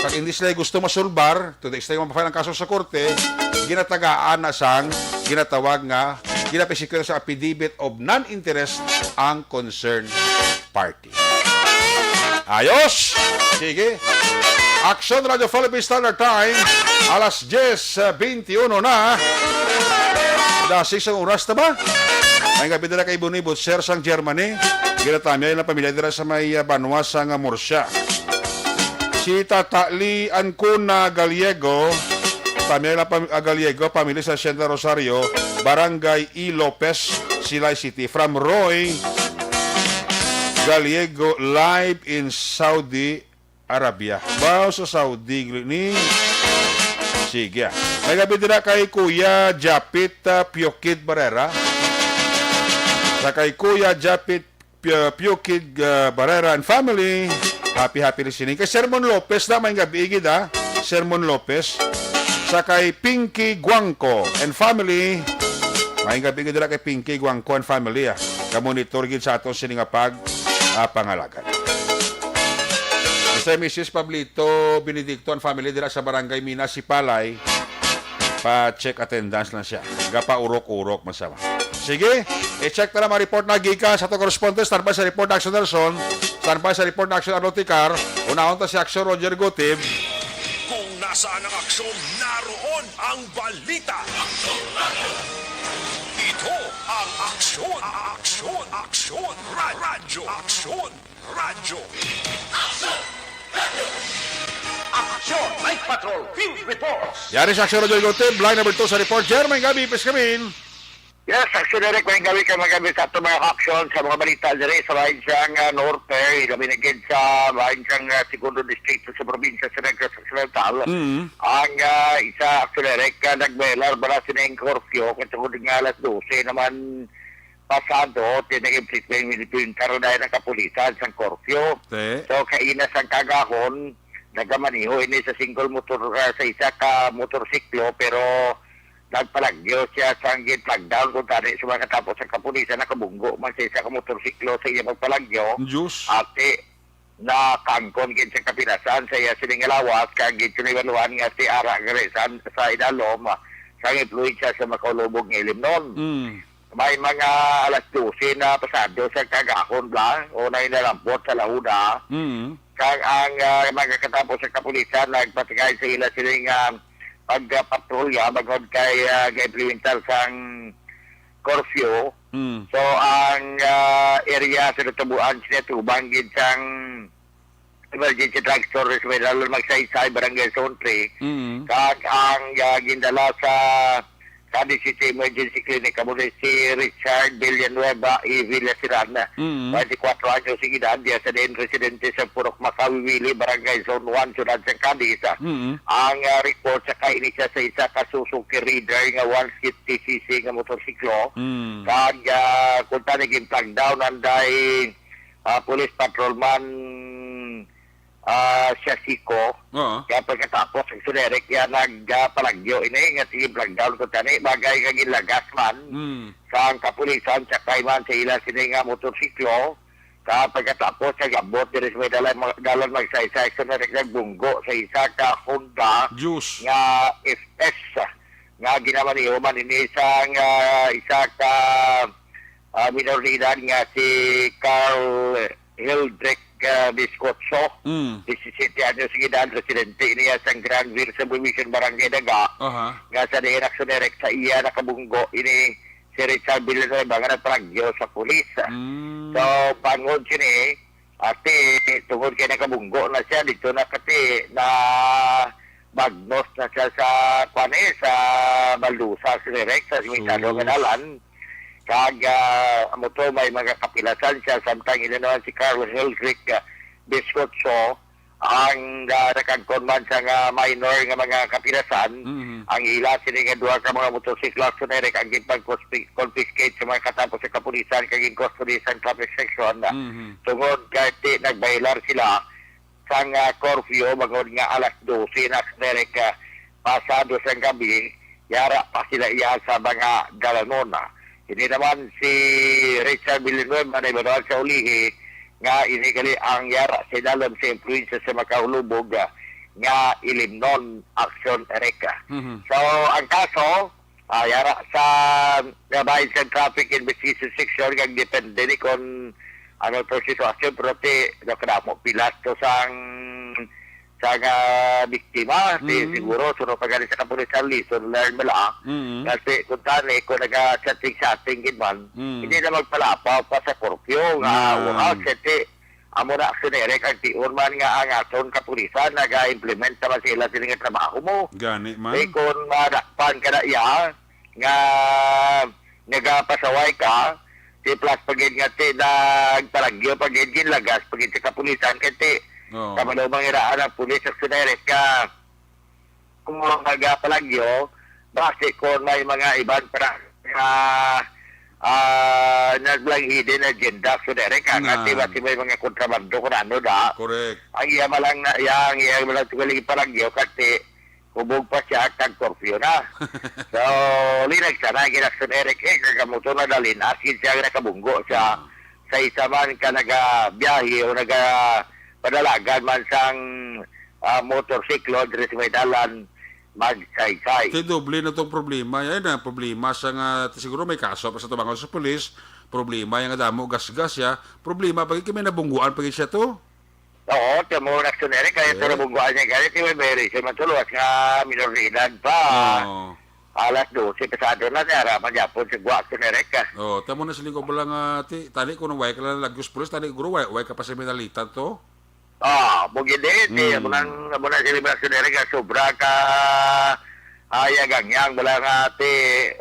pag hindi sila gusto masolbar, to the extent nga ma-file ang kaso sa korte, ginatagaan na sang ginatawag nga, ginapisikyo sa affidavit of non-interest ang concerned party. Ayos! Sige. Action Radio Philippine Standard Time, alas diyes, ah, twenty-uno na. Alas sais ang oras na ba? May gabi nila kay Bonnie Butcher sang Germany. Ginatamya yung pamilya nila sa may, ah, banwa sa nga Murcia. Si Tata Lee Ancona Gallego, Pamela Pam-, ah, Gallego, family sa Hacienda Rosario, Barangay E. Lopez, Silay City. From Roy Gallego, live in Saudi Arabia. Wow, sa Saudi ni. Sige, ah. May gabi dira kay Kuya Japit, ah, Piokid Barrera. Sa kay Kuya Japit Pi-, Piokid, ah, Barrera and family. Happy, happy listening. Kay Sermon Lopez na, may gabi gid, ah. Sermon Lopez. Sa kay Pinky Guangco and family. May gabi gid dira kay Pinky Guangco and family, ah. Kamonitor gid sa aton sini nga pag, ah, pangalagad. Sa Missus Pablito Benedicto and family dira sa Barangay Mina, Sipalay, pa-check attendance lang siya. Gapaurok-urok, masama. Sige, i-check na lang mga report na gikan sa ato correspondent. Standby sa report, Action Nelson. Standby sa report, Action Arnold Ticar. Unahon ta si Action Roger Gutib. Kung nasaan ang aksyon, naroon ang balita. Ito ang Aksyon, Aksyon, Aksyon, Ra-, Radyo, Aksyon. Radyo. Aksyon! Aksyon! Night Patrol Field Reports! Yari sa Aksyon Radyo Igutim, line number two sa report. Jer, may gabi, please come in. Yes, Aksyon Direct, may gabi ka, may gabi sa ato mga aksyon sa mga balita diri sa bahin sang, ah, Norte, labi na gid sa bahin sang, ah, Segundo Distrito sa probinsya sa Negros Occidental. Mm. Ang, ah, isa, Aksyon Direct, ah, nagbelar bala sining curfew katungod nga alas dose naman pasado, tinag-implement dayon ang kapulisan sang curfew. Te. So, kaina sang kaagahon, nagamaneho ini sa single motor, ah, sa isa ka motorsiklo, pero nagpalagyo siya sang gin-flag down, kuntani sa mga katapos sang kapulisan, nakabunggo man sa isa ka motorsiklo sa iya pagpalagyo. Diyos. Ate, nakangkon gid sa kapilasan sa iya sini nga lawas, kag gid sini baluhan nga si Ara Garisan sa idalom sang impluwensya sa makaulubog nga ilimnon. Mm. May mga alas dose na pasado sa kagahon bala, o na inalampot sa lahuna. Mm. Kag ang, ah, mga katapos sa kapulisan nagpatigay sa ila sini nga pagpatrolya bangod kay, ah, ga-implementar sang curfew. Mm. So, ang, ah, area sa natubuan sila tubang gid sang emergency drugstore sa may Dalan Magsaysay, Barangay Zone three. Mm. Kag ang, ah, gindala sa Cadiz City Emergency Clinic amo ni si Richard Villanueva y Villaseran, Mm. twenty-four anyos ang edad, diya sa din residente sa Purok Makawiwili, Barangay Zone one, Siyudad sa Cadiz. Mm. Ang, ah, report sa kainisa sa isa ka Suzuki Raider nga one fifty C C nga motorsiklo. Mm. Kag, ah, kuntani gin-flag down anday, ah, Police Patrolman, ah, Shasiko. Oo. Kaya pagkatapos, ang Suderek yan nagpalagyo ini nga sige flag down kuntani. Bagay nga ginlagas man Mm. sang kapulisan, sakay man sa ila sini nga motorsiklo. Sa pagkatapos, nag-abot diri sa may dalan, dalan Magsaysay, so nag-, nagbunggo sa isa ka Honda Diyos. nga F S nga ginamaneho man ini sang, ah, isa ka, ah, minor de edad nga si Carl Hildrick, ah, Biscotso, Mm. disisiyete anyos ang edad, residente niya sa Granville Subdivision, Barangay Daga, Aha. nga sa diin aksyon direct sa iya nakabunggo ini si Richard Villanueva nga nagpalagyo sa pulis. Mm. So, bangod sini, ate, tungod kay nakabunggo na siya, dito na kati, na bagnos na siya sa, kwan eh, sa baldusa, sa direct, sa simentado Sus. nga dalan. Kag, ah, amo to, may mga kapilasan siya, samtang ina naman si Carl Hildrick, ah, Biscotso, ang, ah, nakagkon man sa nga minor nga mga kapilasan, Mhm. ang ila sini nga duha ka mga motorsiklo, aksyon direct ang ginpag-confiscate sa mga katapos sa kapulisan kag gin-custody sa traffic section. Mhm. Tungod kay ti-, nag-violar sila sang, ah, curfew, bangod nga alas dose na, aksyon direct, ah, pasado sang gabi, yara pa sila iya sa mga dalanon. Ini naman si Richard Villanueva, nahibaluan sa ulihi nga ini gali ang yara sa idalom sa impluwensya sa makahulubog, ah, nga ilimnon, aksyon direct. Mhm. So, ang kaso, ah, yara sa, ah, bahin sa traffic investigation section, kag depende ni kon ano to sitwasyon, pero ti, ano, kadamo pilas to sang, sang, ah, biktima, ti, Mm. siguro, suno pa gani sa kapulisan, lesson learned bala. Mm. Kasi kuntani, kung naga-chatting-chatting gid man, Mm. hindi na magpalapaw pa sa curfew nga Yan. oras, ti, Amo na, Aksyon Eric, ang tion man nga ang aton kapulisan naga-implement naman sa ila sini nga trabaho mo. Gani man. Eh, kung madakpan ka na iya, nga nagapasaway ka, si plus pagid nga ti nagpalagyo pagid ginlagas pagid sa kapulisan kay ti Oo. Kabalo mangiraan ang pulis, Aksyon Eric, ka kung mga nagapalagyo, basi kung may mga iban para nga, ah, naglang hidden agenda, Aksyon Eric, ka Nga. Kasi basi may mga kontrabando kung ano da. Correct. Ang iya malang na, iya, ang iya malang tugaling palagyo, kasi hubog pa siya kag curfew na. So, linag sana ang Aksyon Eric, eh, kagamuto na dalin, askin siya nakabunggo sa, Mm. sa isa man ka nagabiyahe o naga padalagan man sang, ah, motorsiklo diri sa may dalan, Magsaysay. Kay doble na tong problema. Yan na problema sa nga, siguro may kaso pa sa tubangon sa pulis. Problema yung nga damo, gasgas ya. Problema pa gid kay may nabungguan pa gid siya to. Oo, tamo na, Aksyon Eric, kaya Eh? ito nabungguan niya. Kaya ito may reason man to, luwas nga minor de edad pa. Oo. Alas dose, pasado na, niya, raman yapon sa gwa, Aksyon Eric, ah. Oo, tamo na siling ko bala nga, ti, tani ko nang way ka lang lagos pulis, tani guro, way, way ka pa sa minalitan to. Ah, mo gid, eh, ti, Hmm. amo nang, amo nang sila mga Aksyon Eric, ah, sobra ka, ah, yagangyang, wala nga, ti,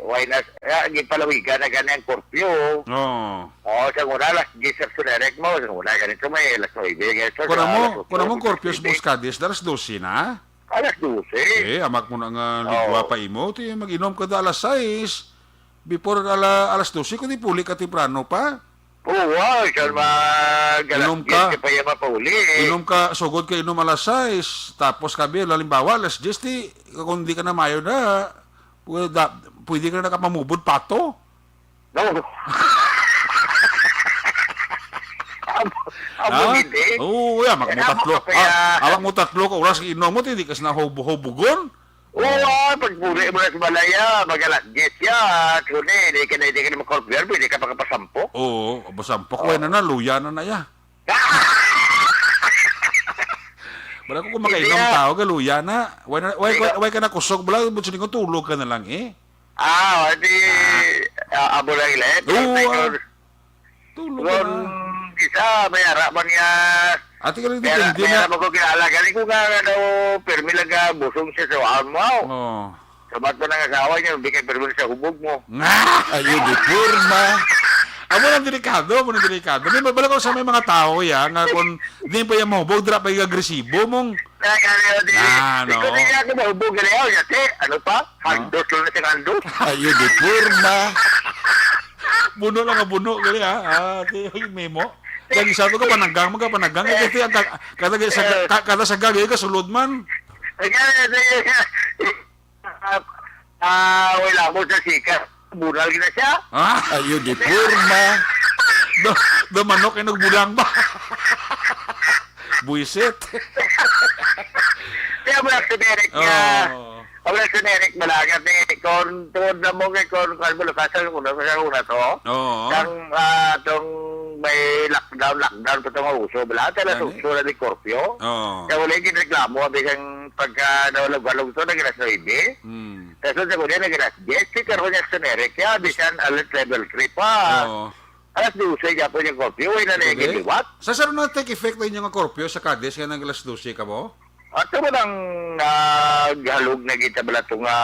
why not, ah, gipalawigan na gani ang curfew. Oo. Oo, sa una, alas diyes, Aksyon Eric mo, sa una, ganito may alas nuebe, ganito, Kuna sa mo, alas otso, kuna mo curfew sa nuebe. Buscades, alas dose na? Alas dose. Eh, amak mo na nga Oo. ligwa pa imo, ti, mag-inom ka da alas sais. Before ala-, alas dose, kundi puli ka temprano pa. Oo, ah, siya mag-, alas Inom ka. diyes ka pa iya mapauli. Inom ka, sugod ka inom alas sais. Tapos kabi, halimbawa, alas diyes, ti, kung di ka na mayo na, pwede, pwede ka na nakapamubod pato. No. Amo, amo Ha? gid, eh. Oo, ya, mak mo Amo tatlo. ka pa Ah, ya. Awak mo tatlo ka oras inom mo, ti, di ka sa nahubo-hubugon. Oo, ah, pagpuli mo na sa balay, ah, mag-alas diyes ya, at huli, di ka na, di ka na makorpiyan, pwede ka makapasampok. Oo, masampok, Oh. Wala na na, luya na na ya. Wala ko kung makainom Hindi, ah. Tao, galuya na. Wala, wala, Hindi wala, ka wala ka na kusog, wala, but sining ko, tulog ka na lang, eh. Ah, di, Ah. ah, abo lang, ilet. Oo, Pero, ah. Tulog ka Ron, na. Isa, may ara man nga. Ate ka lang, may ara, depende may na. Ara man ko kilala. Gani ko nga, ano, permi lang ka, busong siya sa waon mo. Oh. Sabat mo nang asawa niya, hindi kay permi sa hubog mo. Nga! Ayun, di forma. Amo lang delikado, amo lang delikado. May bala ko sa may mga tao, ya, nga kung di pa yung mahubog, dra pa yung agresibo mong Kaya nga, di, Ah, di ko no. Din ako mahubog, gani, oh, yate, ano pa? Ah. Handos lang na siya, handos. Ayun, di forma. Buno lang nga buno, gali, ha? Ah, ti, memo. Lagi sa to ka, pananggang, magkapanagang. Eh, kasi ang ka-, kada sa, Eh. ka-, kada sa gagawin ka, sulod man. Ay, kaya, eh, eh, ah, ah, wala mo sa sikat. Bunal gina siya. Ha? Ayun, di forma. Do, do manok, inog bulang ba? Buisit. Kaya mo lang si Derek niya. Oo. Ang wala si Eric Malaga, ni kon tuod na mo kay kon, kon mo lukasan, kung ano siya, una to. Oo. Kang, ah, tong may lockdown, lockdown pa tong uso, bala, tala Gani. Sa uso na di curfew. Oo. Kaya wala yung reklamo, abi kang pagka nawalag-walag to, nag alas nuebe. Hmm. Tapos sa kuya, nag alas diyes, si karon niya si Eric, kaya bisan alert level three pa. Oo. Alas dose, kaya po yung curfew, wala na yung Pwede? Giliwat. Sa saro na take effect na inyo nga curfew sa Cadiz, nga nag alas dose ka mo? Ato mo nang naghalog na kita bala to nga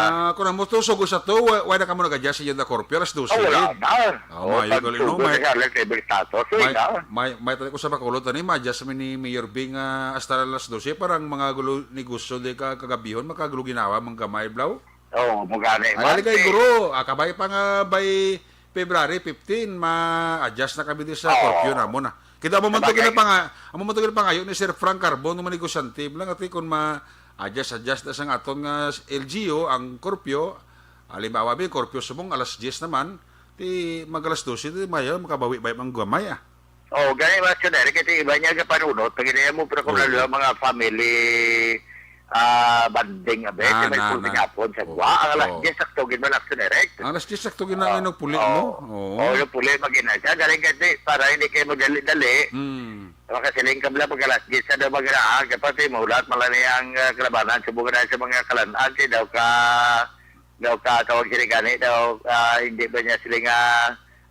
Ah, kung ang motor sugo sa to, wa-, wala ka mo nag-adjust sa iyang curfew, alas dose Oh, wala gid. Na. Ah, Oh, mayo pag gali, no? Sugo May, na siya, alas seven status, eh, may, na. May, may tali ko sa Bacolod, ani, ma-adjust mi ni Mayor Bing, ah, hasta alas dose, parang mga gulo, negosyo di ka kagabihon, makagulo ginawa, mga gamay, blaw. Oh, mo gani, Ay, man, kay eh. Guro, ah, kabay pa nga by February fifteen, ma-adjust na kami di sa Oo. Curfew namon, ah. Kita mo man to Sabagay. Ginapanga-, amo man to ginapangayo ni Sir Frank Carbon, nga mga negosyante, lang ati kung ma-adjust, adjust na sang aton nga L G U ang curfew. Halimbawa, bi, curfew subong alas diyes naman, ti mag alas dose, ti mayo, makabawi-bawi ang gamay, ah. Oh, gani ba, Sir Eric? Kasi iba niya ka panunot, pag ginaya mo, pero kung Oo. lalo ang mga family, ah, bonding, abe, Ah, si may na, pulping na. Hapon sa Oo, guwa. Ang alas oo. Diyes, sakto gid man, Action Eric. Ang alas diyes, sakto gid na Oo. Ang puli mo. Oo. Oo. Oo, yung puli, mag-ina siya. Galing kasi, para hindi kayo magdali-dali. Hmm. Makasiling ka bala, pag alas diyes, sa daw magraag, kapag mahulat, malani ang, ah, kalabanan, subong na sa mga kalanaan, si daw ka, daw ka, tawag sila gani, daw, ah, hindi ba niya sila nga,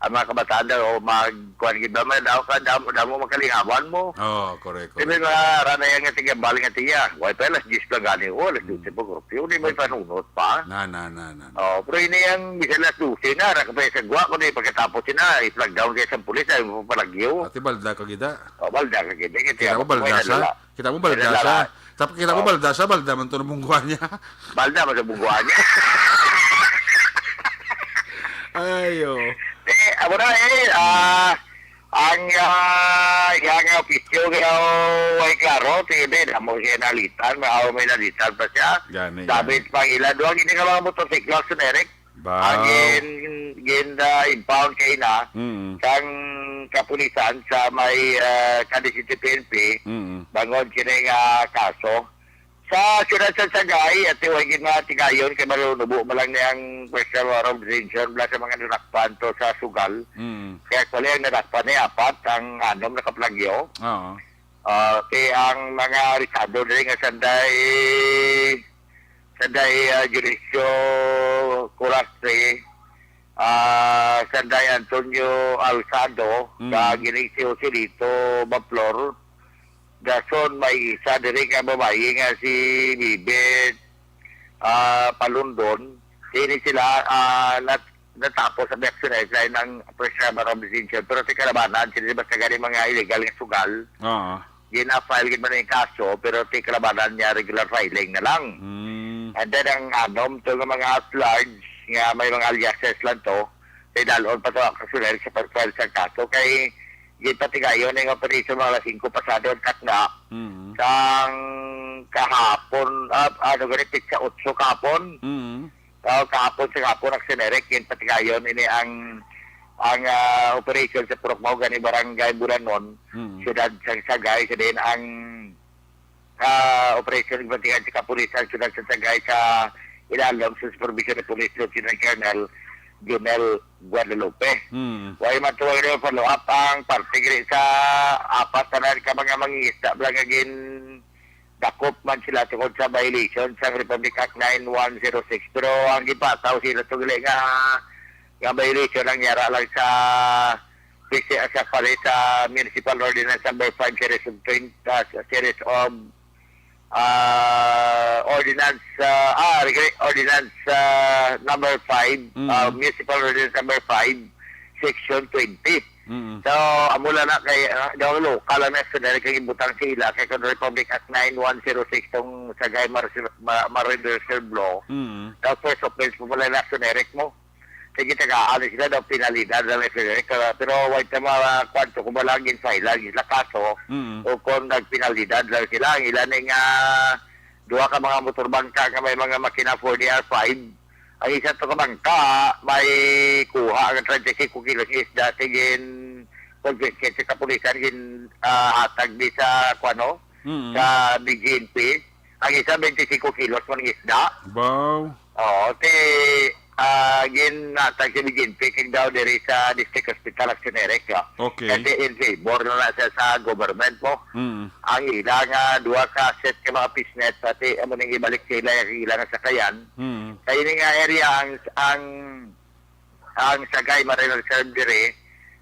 ang mga kabataan daw, o mag-, kuwan gid ba, may daw ka, damo, damo makalingawan mo. Oo, correct, Di ba, correct. mga ranay nga tigambal nga tiya, why pa alas diyes pa gani, o alas dose pa, kurupyo, di may panunot pa. Na, na, na, na, na. Oh, pero ini ang bisan alas dose na, nakapay sa gwa, kung di pagkatapos sina, i-flag down kay sa pulis, ay mo palagyo. Ati balda ka gida. O, balda ka gid. Kaya Kita mo, may balda siya. nalala. Kita mo, May balda nalala. siya. Tap-, kita mo, Oh. balda siya, balda man to nabungguan niya. Balda man sa bungguan niya. Ayo. Eh, amo na eh, ah, ang, ah, yang, ah, pisyo, ah, way klaro, sige, damo siya nalitan, may, ah, may nalitan pa siya. Gani, Sabi gani. pa ila, duha gini nga mga motorsiklo, Sir Eric. Wow. Ang gin-, gin, ah, impound kay na Mm. sang kapulisan sa may, ah, Cadiz City P N P, Mm. bangod kini nga kaso. Sa siyudad sa Sagay, at iway gid mga tigayon kay malunubo man lang ni ang First War of Redemption, bala sa mga nadakpan to sa sugal. Mm. Kaya actually, ang nadakpan ni apat, ang anom nakaplagyo. Oo. Ah, kay ang mga aresado diri nga sanday, sanday, ah, Dionisio Curastre, ah, sanday Antonio Alzado, Mm. kag ining si Joselito Baplor, dason may isa diri nga babayi nga si Bibet, ah, Palundon. Kini sila, ah, nat-, natapos sa reaksyon ay ng First Summer of Decision. Pero ti kalabanan, sila basta gani mga illegal nga sugal. Oo. Gina-file gid man ang kaso, pero ti kalabanan niya regular filing na lang. Mm. And then ang anom to nga mga at large, nga may mga aliases lang to, kay dalon pa to ang kasunod sa pag-file sa kaso. Kay gipatigayon ang operasyon mga alas singko pasado ang takna. Mm. Sang kahapon, ah, ano gani, pitsa otso kahapon. Mm. Ah, kahapon sa kahapon, ang Sinerec, gipatigayon ini ang, ang, ah, operasyon sa Purok Mahogany, Barangay Bulanon, Mm. siyudad sang Sagay, sa diin ang, ah, operasyon gipatigayon sa kapulisan, siyudad sa Sagay, sa ilalom sa supervision ni Police Lieutenant Colonel Junel Guadalupe. Mm. Way matuwag na follow up ang parte gini sa apat tanan ka mga mangingisda bala nga gin dakop man sila tungod sa violation sang Republic Act nine one zero six. Pero ang gipataw sila to gali nga, nga violation ang yara lang sa, sa, sa palit sa Municipal Ordinance Number Five Series of twenty, ah, Series of, ah, Ordinance, ah, ah, Regre-, Ordinance, ah, Number Five, Mm. ah, Municipal Ordinance Number Five, Section twenty. Mm. So, amo lang na kay, ah, daw local lang na sa dali kay ibutang sa ila kay kung Republic Act nine one zero six tong Sagay Mar-, Ma-, Marine Reserve Law. Mm. Daw first offense mo pala na generic mo. Kay gitagaan sila daw penalidad lang ni generic, ah, pero wait na mga kwanto kung wala gin file lagi sila kaso Mm. o kung nagpenalidad lang sila. Ang ila ni nga duha ka mga motor bangka nga may mga makina four D R five. Ang isa to ka bangka may kuha ang treinta y cinco kilos nga isda, ti gin confiscate sa kapulisan, gin, ah, hatag di sa, kuwano, Mm. sa B G N P. Ang isa, twenty-five kilos man nga isda. Wow. Oo, ti, ah, ginhatag sa B G N P kag daw diri sa District Hospital, Action Eric, ah. Okay. Kasi in favor na, na siya sa government mo. Mm. Ang ila nga duha ka set ka mga fishnet, pati amo ning ibalik sa ila ang ila nga sakayan. Mm. Sa ini nga area ang, ang, ang Sagay Marine Reserve diri,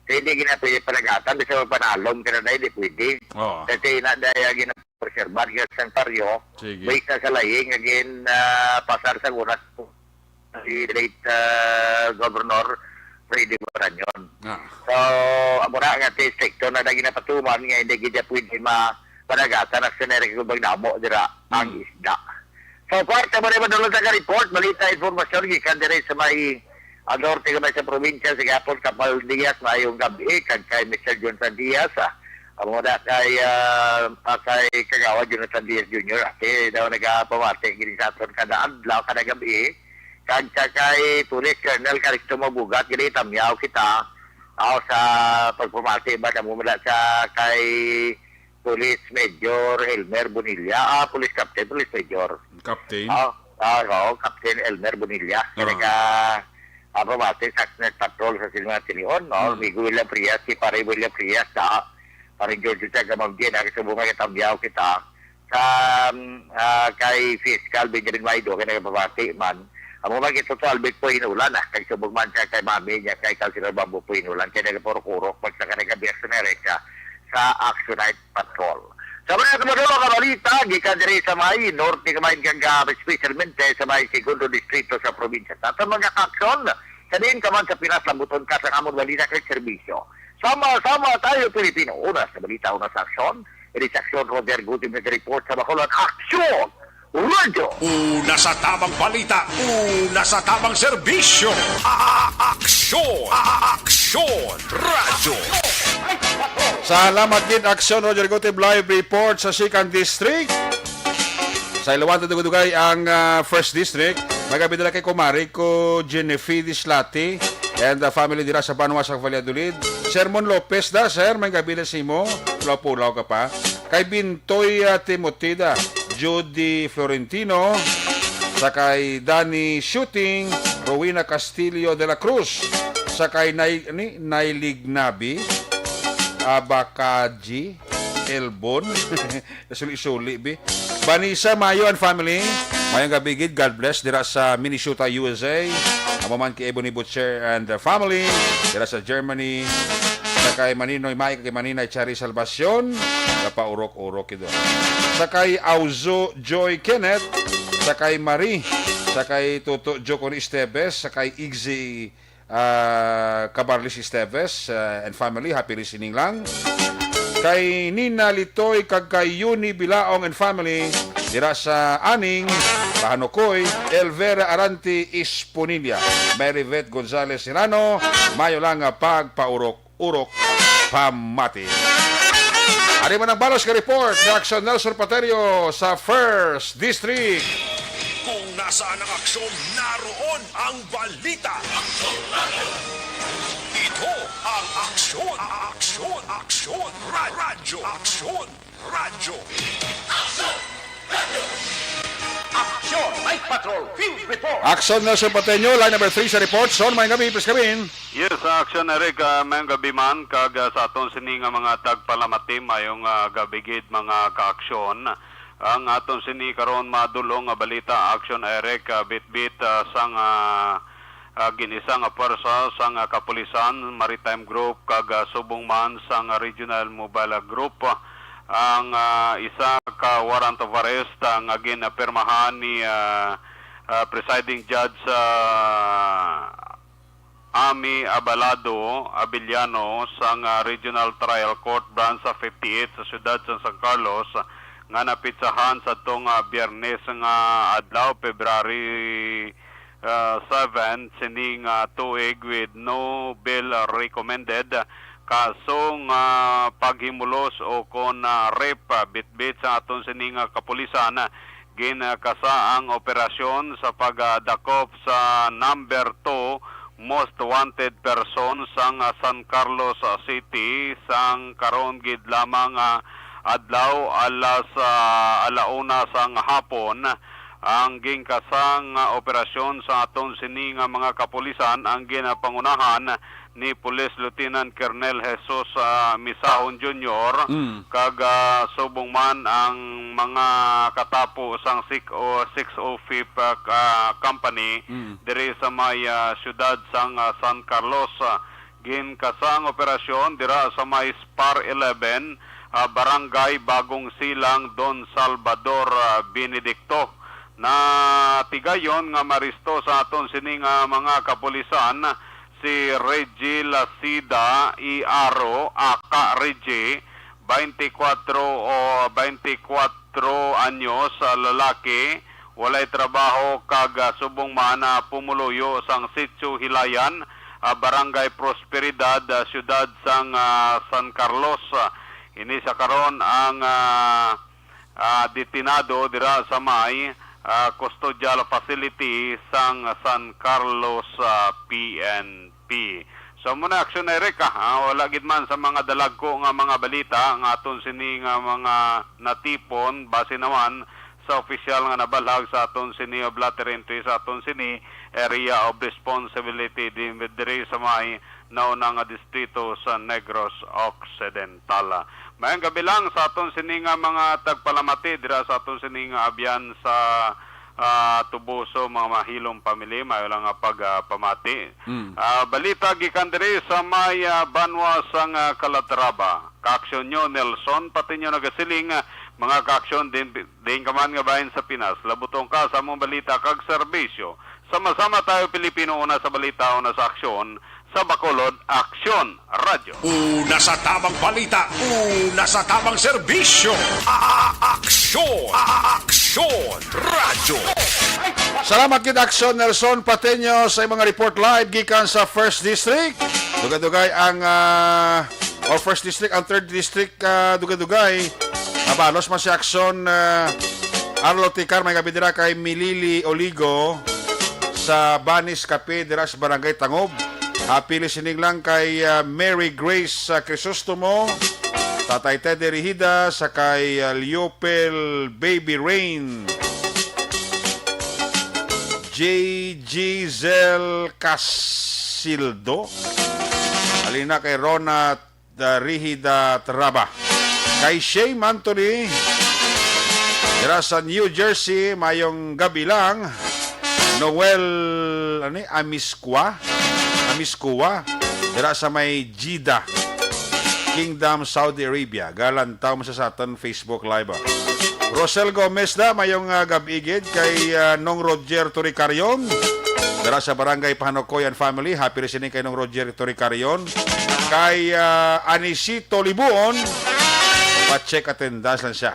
kay hindi gina pwede panagatan, bisa magpanalom ka na dahil di pwede. Oo. Kasi na dahil ang gina-, preserbar ka sa Ontario, Sige. based na sa laing nga gin, ah, pasar sa una si late, ah, Governor Freddy Marañon. Ah. So, amo na nga ti strikto na na ginapatuman nga hindi gid pwede ma-, panagatan ang generic kung magdamo dira ang Mm. isda. So, parte mo na madulot ang report, balita, informasyon, gikan diri sa may, ah, norte nga may sa probinsya, sa gihapon, Kapal Diaz, maayong gabi, kag kay Mister Jonathan Diaz, ah, amo na kay, ah, ah, kay Kagawad Jonathan Diaz Junior, ate, daw nagapamati, gini sa aton kada adlaw, kada gabi, kag sa kay Police Colonel Calixto Mabugat, gini tamyaw kita, ah, sa pagpamati, ba, namo mula sa kay Police Major Elmer Bonilla, ah, Police Captain, Police Major. Captain? Ah, ah, oo, Captain Elmer Bonilla. Ah. Kaya ka, ah, pamati sa Action Patrol sa Silma Tilion, no? Hmm. Amigo William Frias, si Pare William Frias, sa Pare George Tiaga Mabdien, ang subong nga tamyaw kita. Sa, um, ah, kay Fiscal Benjamin Maido, kay nagapamati man. Amo man kay Toto Albert Puhinulan, ah, kag subong man siya kay Mami niya, kay Councilor Bamboo Puhinulan, kay nagapaurok-urok man sa kanila Biyernes na rin siya sa Action Night Patrol. Sa mga tumadulo nga balita, gikan diri sa may norte nga may kag, ah, especialmente sa may segundo distrito sa probinsya. Sa aton mga ka-aksyon, sa diin ka man sa Pinas, lambuton ka sa amon balita kag serbisyo. Sama-sama tayo, Pilipino. Una sa balita, una sa aksyon. Iri sa aksyon, Roger Gutierrez report sa Bacolod. Aksyon! Radyo! Una sa tamang balita, una sa tamang serbisyo. A-, aksyon! A-, aksyon! Radyo! Salamat gid, Aksyon Roger Gutib, live report sa Second District. Sa Iloan, dugay-dugay ang, ah, First District. May gabi dala kay Kumari ko Genefi Dislati and the family dira sa Banwa sa Valladolid. Sermon Lopez da, sir, may gabi na simo. Pulaw-pulaw ka pa. Kay Bintoy, ah, Timotida, Judy Florentino, sa kay Danny Shooting, Rowena Castillo de la Cruz, sa kay Nay-, ni, Nailignabi, Abakaji, Elbon, suli-suli, bi. Vanessa Mayo and family, mayong gabi gid, God bless, dira sa Minnesota, U S A. Amo man kay Ebony Butcher and the family, dira sa Germany. Sa kay Maninoy Mike, kay Maninay Chari Salvacion, napaurok-urok ito. Sa kay Auzo Joy Kenneth, sa kay Marie, sa kay Toto Jocon Esteves, sa kay Igzy, ah, Cabarlis Esteves, ah, and family, happy listening lang. Kay Nina Litoy kag kay Yuni Bilaong and family, dira sa Aning, Bahanukoy, Elvera Aranti Esponilla, Mary Vet Gonzalez Serrano, mayo lang nga pagpaurok-urok pamati. Ari man ang balos nga report ni Aksyon Nelson Paterio sa First District. Kung nasaan ang aksyon, naroon ang balita. Ito ang aksyon, aksyon, aksyon, ra-, radyo, aksyon, radyo. Aksyon, Night Patrol, Field Report. Aksyon Nelson Pateño, line number three sa report. Son, may gabi, please come in. Yes, sa Aksyon, Eric, ah, mayong gabi man, kag, ah, sa aton sini nga mga tagpalamati, mayong, ah, gabi gid, mga kaaksyon. Ang aton sini karon madulong nga balita, Aksyon, Eric, ah, bitbit, ah, sang, ah, ah, gin-isa nga pwersa sang, ah, kapulisan, maritime group, kag, ah, subong man sang, ah, regional mobile group, ang, ah, isa ka warrant of arrest, ah, nga ginapirmahan ni, ah, ah, Presiding Judge, ah, Ami Abalado Abellano sang, ah, Regional Trial Court Branch sa fifty-eight sa siyudad sa San Carlos, nga napitsahan sa tong, ah, Biyernes nga adlaw, February, ah, seven, sining, ah, tuig with no bail recommended. Kaso nga paghimulos o kon, ah, rape, ah, bitbit sa aton sining, ah, kapulisan, ah, ginkasa ang operasyon sa pagdakop sa number two most wanted person sang, ah, San Carlos, ah, City sang karon gid lamang, ah, adlaw alas, ah, ala una sang hapon. Ang ginkasang, ah, operasyon sa aton sini nga mga kapulisan ang ginapangunahan ni Police Lieutenant Colonel Jesus, ah, Misahon Junior, Mm. kag, ah, subong man ang mga katapo sang six oh, six oh fifth, ah, ka-, company Mm. diri sa may, ah, siyudad sang, ah, San Carlos. Ah, ginkasang operasyon dira sa may Spar eleven, ah, Barangay Bagong Silang, Don Salvador, ah, Benedicto. Natigayon nga maresto sa aton sini nga mga kapulisan si Reggie Lacida Iaro, aka Reggie, twenty-four o twenty-four anyos, ah, lalaki, walay trabaho kag, ah, subong man, ah, pumuluyo sang Sitio Hilayan, ah, Barangay Prosperidad, ah, siyudad sang, ah, San Carlos. Ah, ini sa karon ang, ah, ah, detenado dira sa may, ah, custodial facility sang San Carlos, ah, P N P. So, muna aksyon na, Eric, ah. Ah, wala gid man sa mga dalagko nga mga balita nga aton sini nga mga natipon, base naman sa opisyal nga nabalhag sa aton sini o blotter entry sa aton sini area of responsibility di, diri sa may nauna nga distrito sa Negros Occidental. Mayong gabi lang sa aton sini nga mga tagpalamati dira sa aton sini nga abyan sa, Ah, tubuso, mga mahilom pamili, mayo lang nga pag, ah, pamati. Mm. Ah, balita gikan diri sa may, ah, banwa sang, ah, Calatrava. Kaaksyon nyo, Nelson, pati nyo nagasiling, ah, mga kaaksyon din, din ka man nga bahin sa Pinas. Labuton ka sa among balita kag serbisyo. Sama-sama tayo, Pilipino, una sa balita, una sa aksyon, sa Bacolod, Aksyon Radyo. Una sa tamang balita, una sa tamang serbisyo. A-, a-, aksyon, a-, a-, aksyon radyo. Salamat gid, Aksyon Nelson Pateño, sa imong report live gikan sa First District. Dugay-dugay ang, ah, o First District, ang Third District, ah, dugay-dugay. Mabalos man si Aksyon, ah, Arlo Ticar, may gabi dira kay Milili Oligo sa Banis Cafe, dira sa Barangay Tangob. Happy listening lang kay, ah, Mary Grace, ah, Crisostomo, Tatay Teddy Rihida, sa kay, ah, Leopel Baby Rain, J Giselle Casildo, halin na kay Rona, ah, Rihida Traba, kay Shane Anthony, dira sa New Jersey, mayong gabi lang. Noel, ani, Amisqua? Amisqua, dira sa may Jeddah, Kingdom, Saudi Arabia. Galantaw mo sa, sa aton Facebook Live, ah. Rosel Gomez da, mayong, ah, gab-i gid kay, ah, Nong Roger Toricarion, dira sa Barangay Pahanukoy and family. Happy listening kay Nong Roger Toricarion. Kay, ah, Anisito Libuon, pa-check attendance lang siya.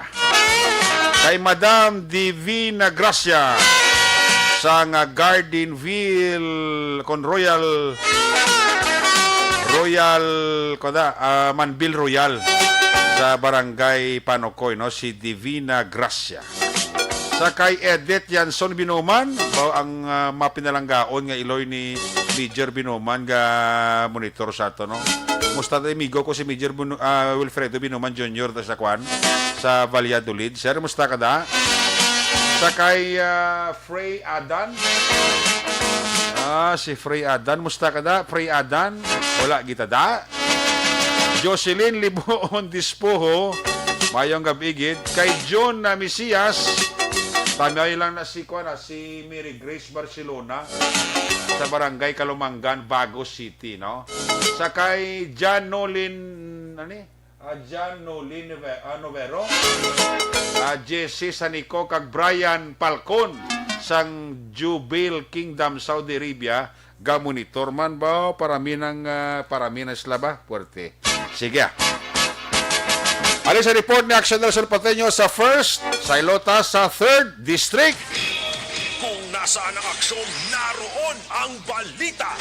Kay Madam Divina Gracia sang, ah, Gardenville, kon Royal, Royal, kon da, ah, Manville Royal, sa Barangay Panukoy, no, si Divina Gracia. Sa kay Edith Yanson Binuman, ba ang, ah, mapinalanggaon nga iloy ni Major Binuman nga monitor sa ato, no? Musta, amigo ko, si Major Binu-, ah, Wilfredo Binuman Junior da sa kwan, sa Valladolid. Sir, musta ka da? Sa kay, ah, Frey Adan. Ah, si Frey Adan. Musta ka da, Frey Adan? Wala kita da. Jocelyn Libuon Dispoho. Mayong gab-i gid. Kay John na Mesias. Tamay lang na si, kwan, ah, si Mary Grace Barcelona sa Barangay Kalumangan, Bago City, no? Sa kay John Nolin, ano ni? Ah, John Nolin Nove-, ah, Novero, ah, Jesse Sanico, kag Brian Falcon sang Jubil Kingdom, Saudi Arabia. Ga-monitor man ba? Parami nang, ah, parami na sila ba? Puwerte. Sige, ah. Halin sa report ni Action Nelson Pateño sa First, sa Ilota, sa Third District. Kung nasaan ang aksyon, naroon ang balita.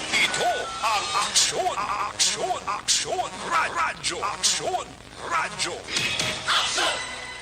Ito ang Aksyon, Aksyon, Aksyon, Ra-, Radyo, Aksyon, Radyo.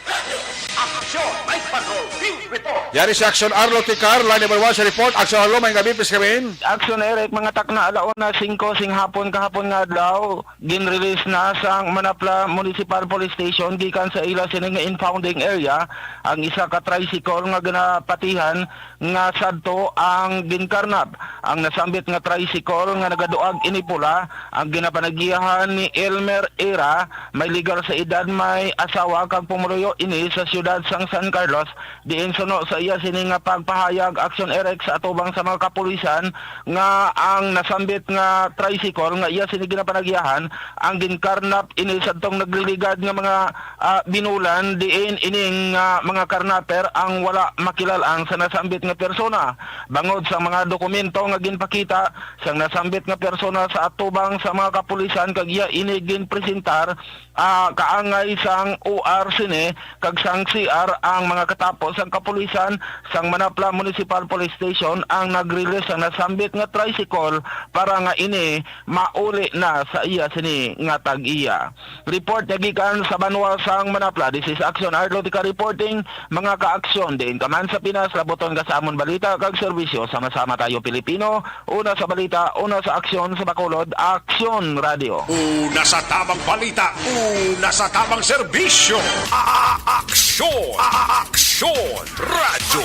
Aksyon, Night Patrol, Field Report. Yari si Action Arlo Ticar, line number one sa report. Action Arlo, may gabi, please come in. Action Eric, mga takna, alauna singko sing hapon kahapon nga adlaw, ginrelease na sang Manapla Municipal Police Station gikan sa ila sini nga impounding area ang isa ka tricycle nga ginapatihan nga sadto ang ginkarnap. Ang nasambit nga tricycle nga nagaduag ini pula ang ginapanagiyahan ni Elmer Era, may legal sa edad, may asawa kag pumuluyo ini sa siyudad sang San Carlos, diin suno sa iya sini nga pagpahayag, Action Eric, sa atubang sa mga kapulisan nga ang nasambit nga tricycle nga iya sini ginapanagiyahan ang ginkarnap ini sadtong nagliligad nga mga, ah, binulan, diin ining, ah, mga karnaper ang wala makilal-an sa nasambit nga persona. Bangod sa mga dokumento nga ginpakita sang nasambit nga persona sa atubang sa mga kapulisan kag iya ini ginpresentar, ah, kaangay sang O R sini kag sang C R ang mga katapo sang kapulisan sang Manapla Municipal Police Station ang nag-release sang nasambit nga tricycle para nga ini mauli na sa iya sini nga tag-iya. Report nga gikan sa banwa sang Manapla. This is Action Arlo Tika reporting. Mga kaaksyon, diin ka man sa Pinas, labuton ka sa amon balita kag serbisyo. Sama-sama tayo, Pilipino. Una sa balita, una sa aksyon, sa Bacolod, Aksyon Radio. Una sa tamang balita, una sa tamang serbisyo. A-, a-, aksyon, a-, a-, aksyon, radyo.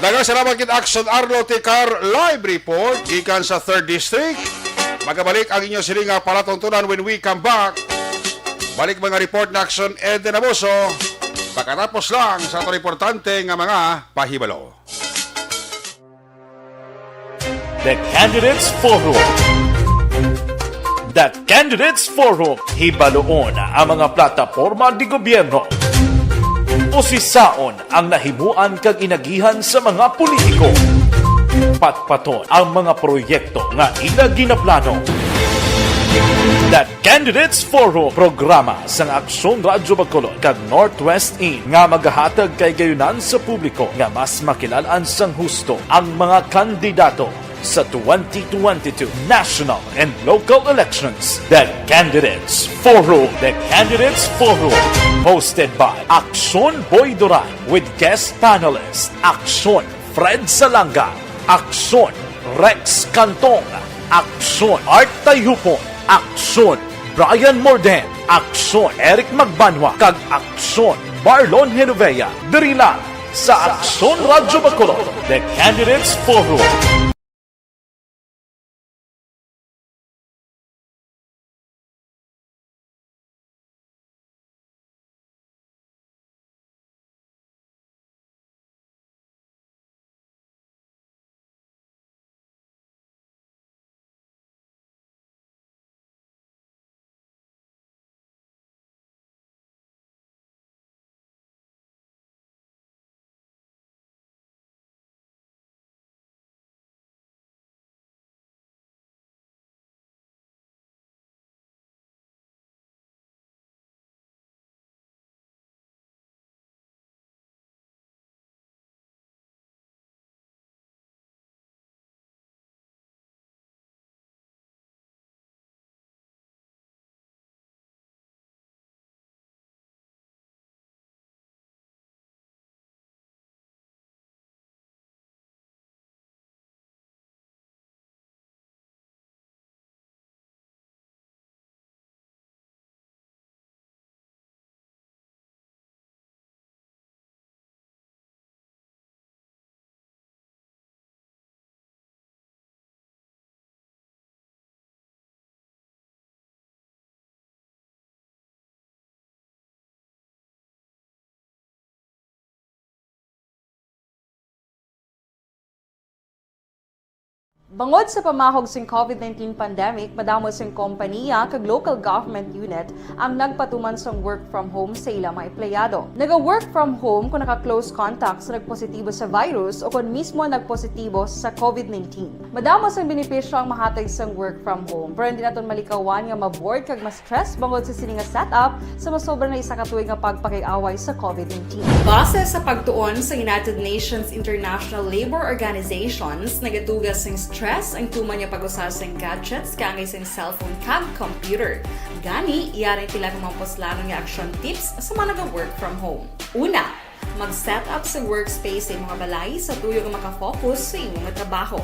Daghang salamat gid, Action Arlo Ticar, live report gikan sa Third District. Magabalik ang inyo sini nga palatuntunan when we come back. Balik mga report na Action Eden Abuso. Pagkatapos lang sa aton importante nga mga pahibalo. The Candidates Forum. The Candidates Forum. Hibaluon ang mga plataporma di gobyerno. Usisaon ang nahimuan kag inagihan sa mga politiko. Patpaton ang mga proyekto nga ila ginaplano. The Candidates Forum, programa sang Aksyon Radyo Bacolod kag Northwest Inn nga magahatag kay gayunan sa publiko nga mas makilal-an sang husto ang mga kandidato sa twenty twenty-two national and local elections. The Candidates Forum. The Candidates Forum, hosted by Aksyon Boy Duran with guest panelist Aksyon Fred Salanga, Aksyon Rex Cantong, Aksyon Art Tayhupon, Aksyon Brian Morden, Aksyon Eric Magbanwa, kag Aksyon Marlon Genovea. Diri lang sa Aksyon Radyo Bacolod, The Candidates Forum. Bangod sa pamahog sing COVID nineteen pandemic, madamo sing kompaniya kag local government unit ang nagpatuman sang work from home sa ila mga empleyado. Naga-work from home kon naka-close contact sa nagpositibo sa virus o kon mismo nagpositibo sa COVID nineteen. Madamo sang benepisyo ang mahatag sang work from home, pero hindi naton malikawan nga ma-bored kag ma-stress bangod sa sini nga setup sa masobra na isa ka tuig nga pagpakig-away sa COVID nineteen. Base sa pagtuon sa United Nations International Labour Organizations, nagatuga sing stress ang tuman nga pag-usa sing gadgets kaangay sing cellphone kag computer. Gani, yari ang pila ka mga puslanon nga action tips sa mga naga-work from home. Una, mag-set up sa workspace sa imo nga balay sa tuyo nga makafocus sa imo nga trabaho.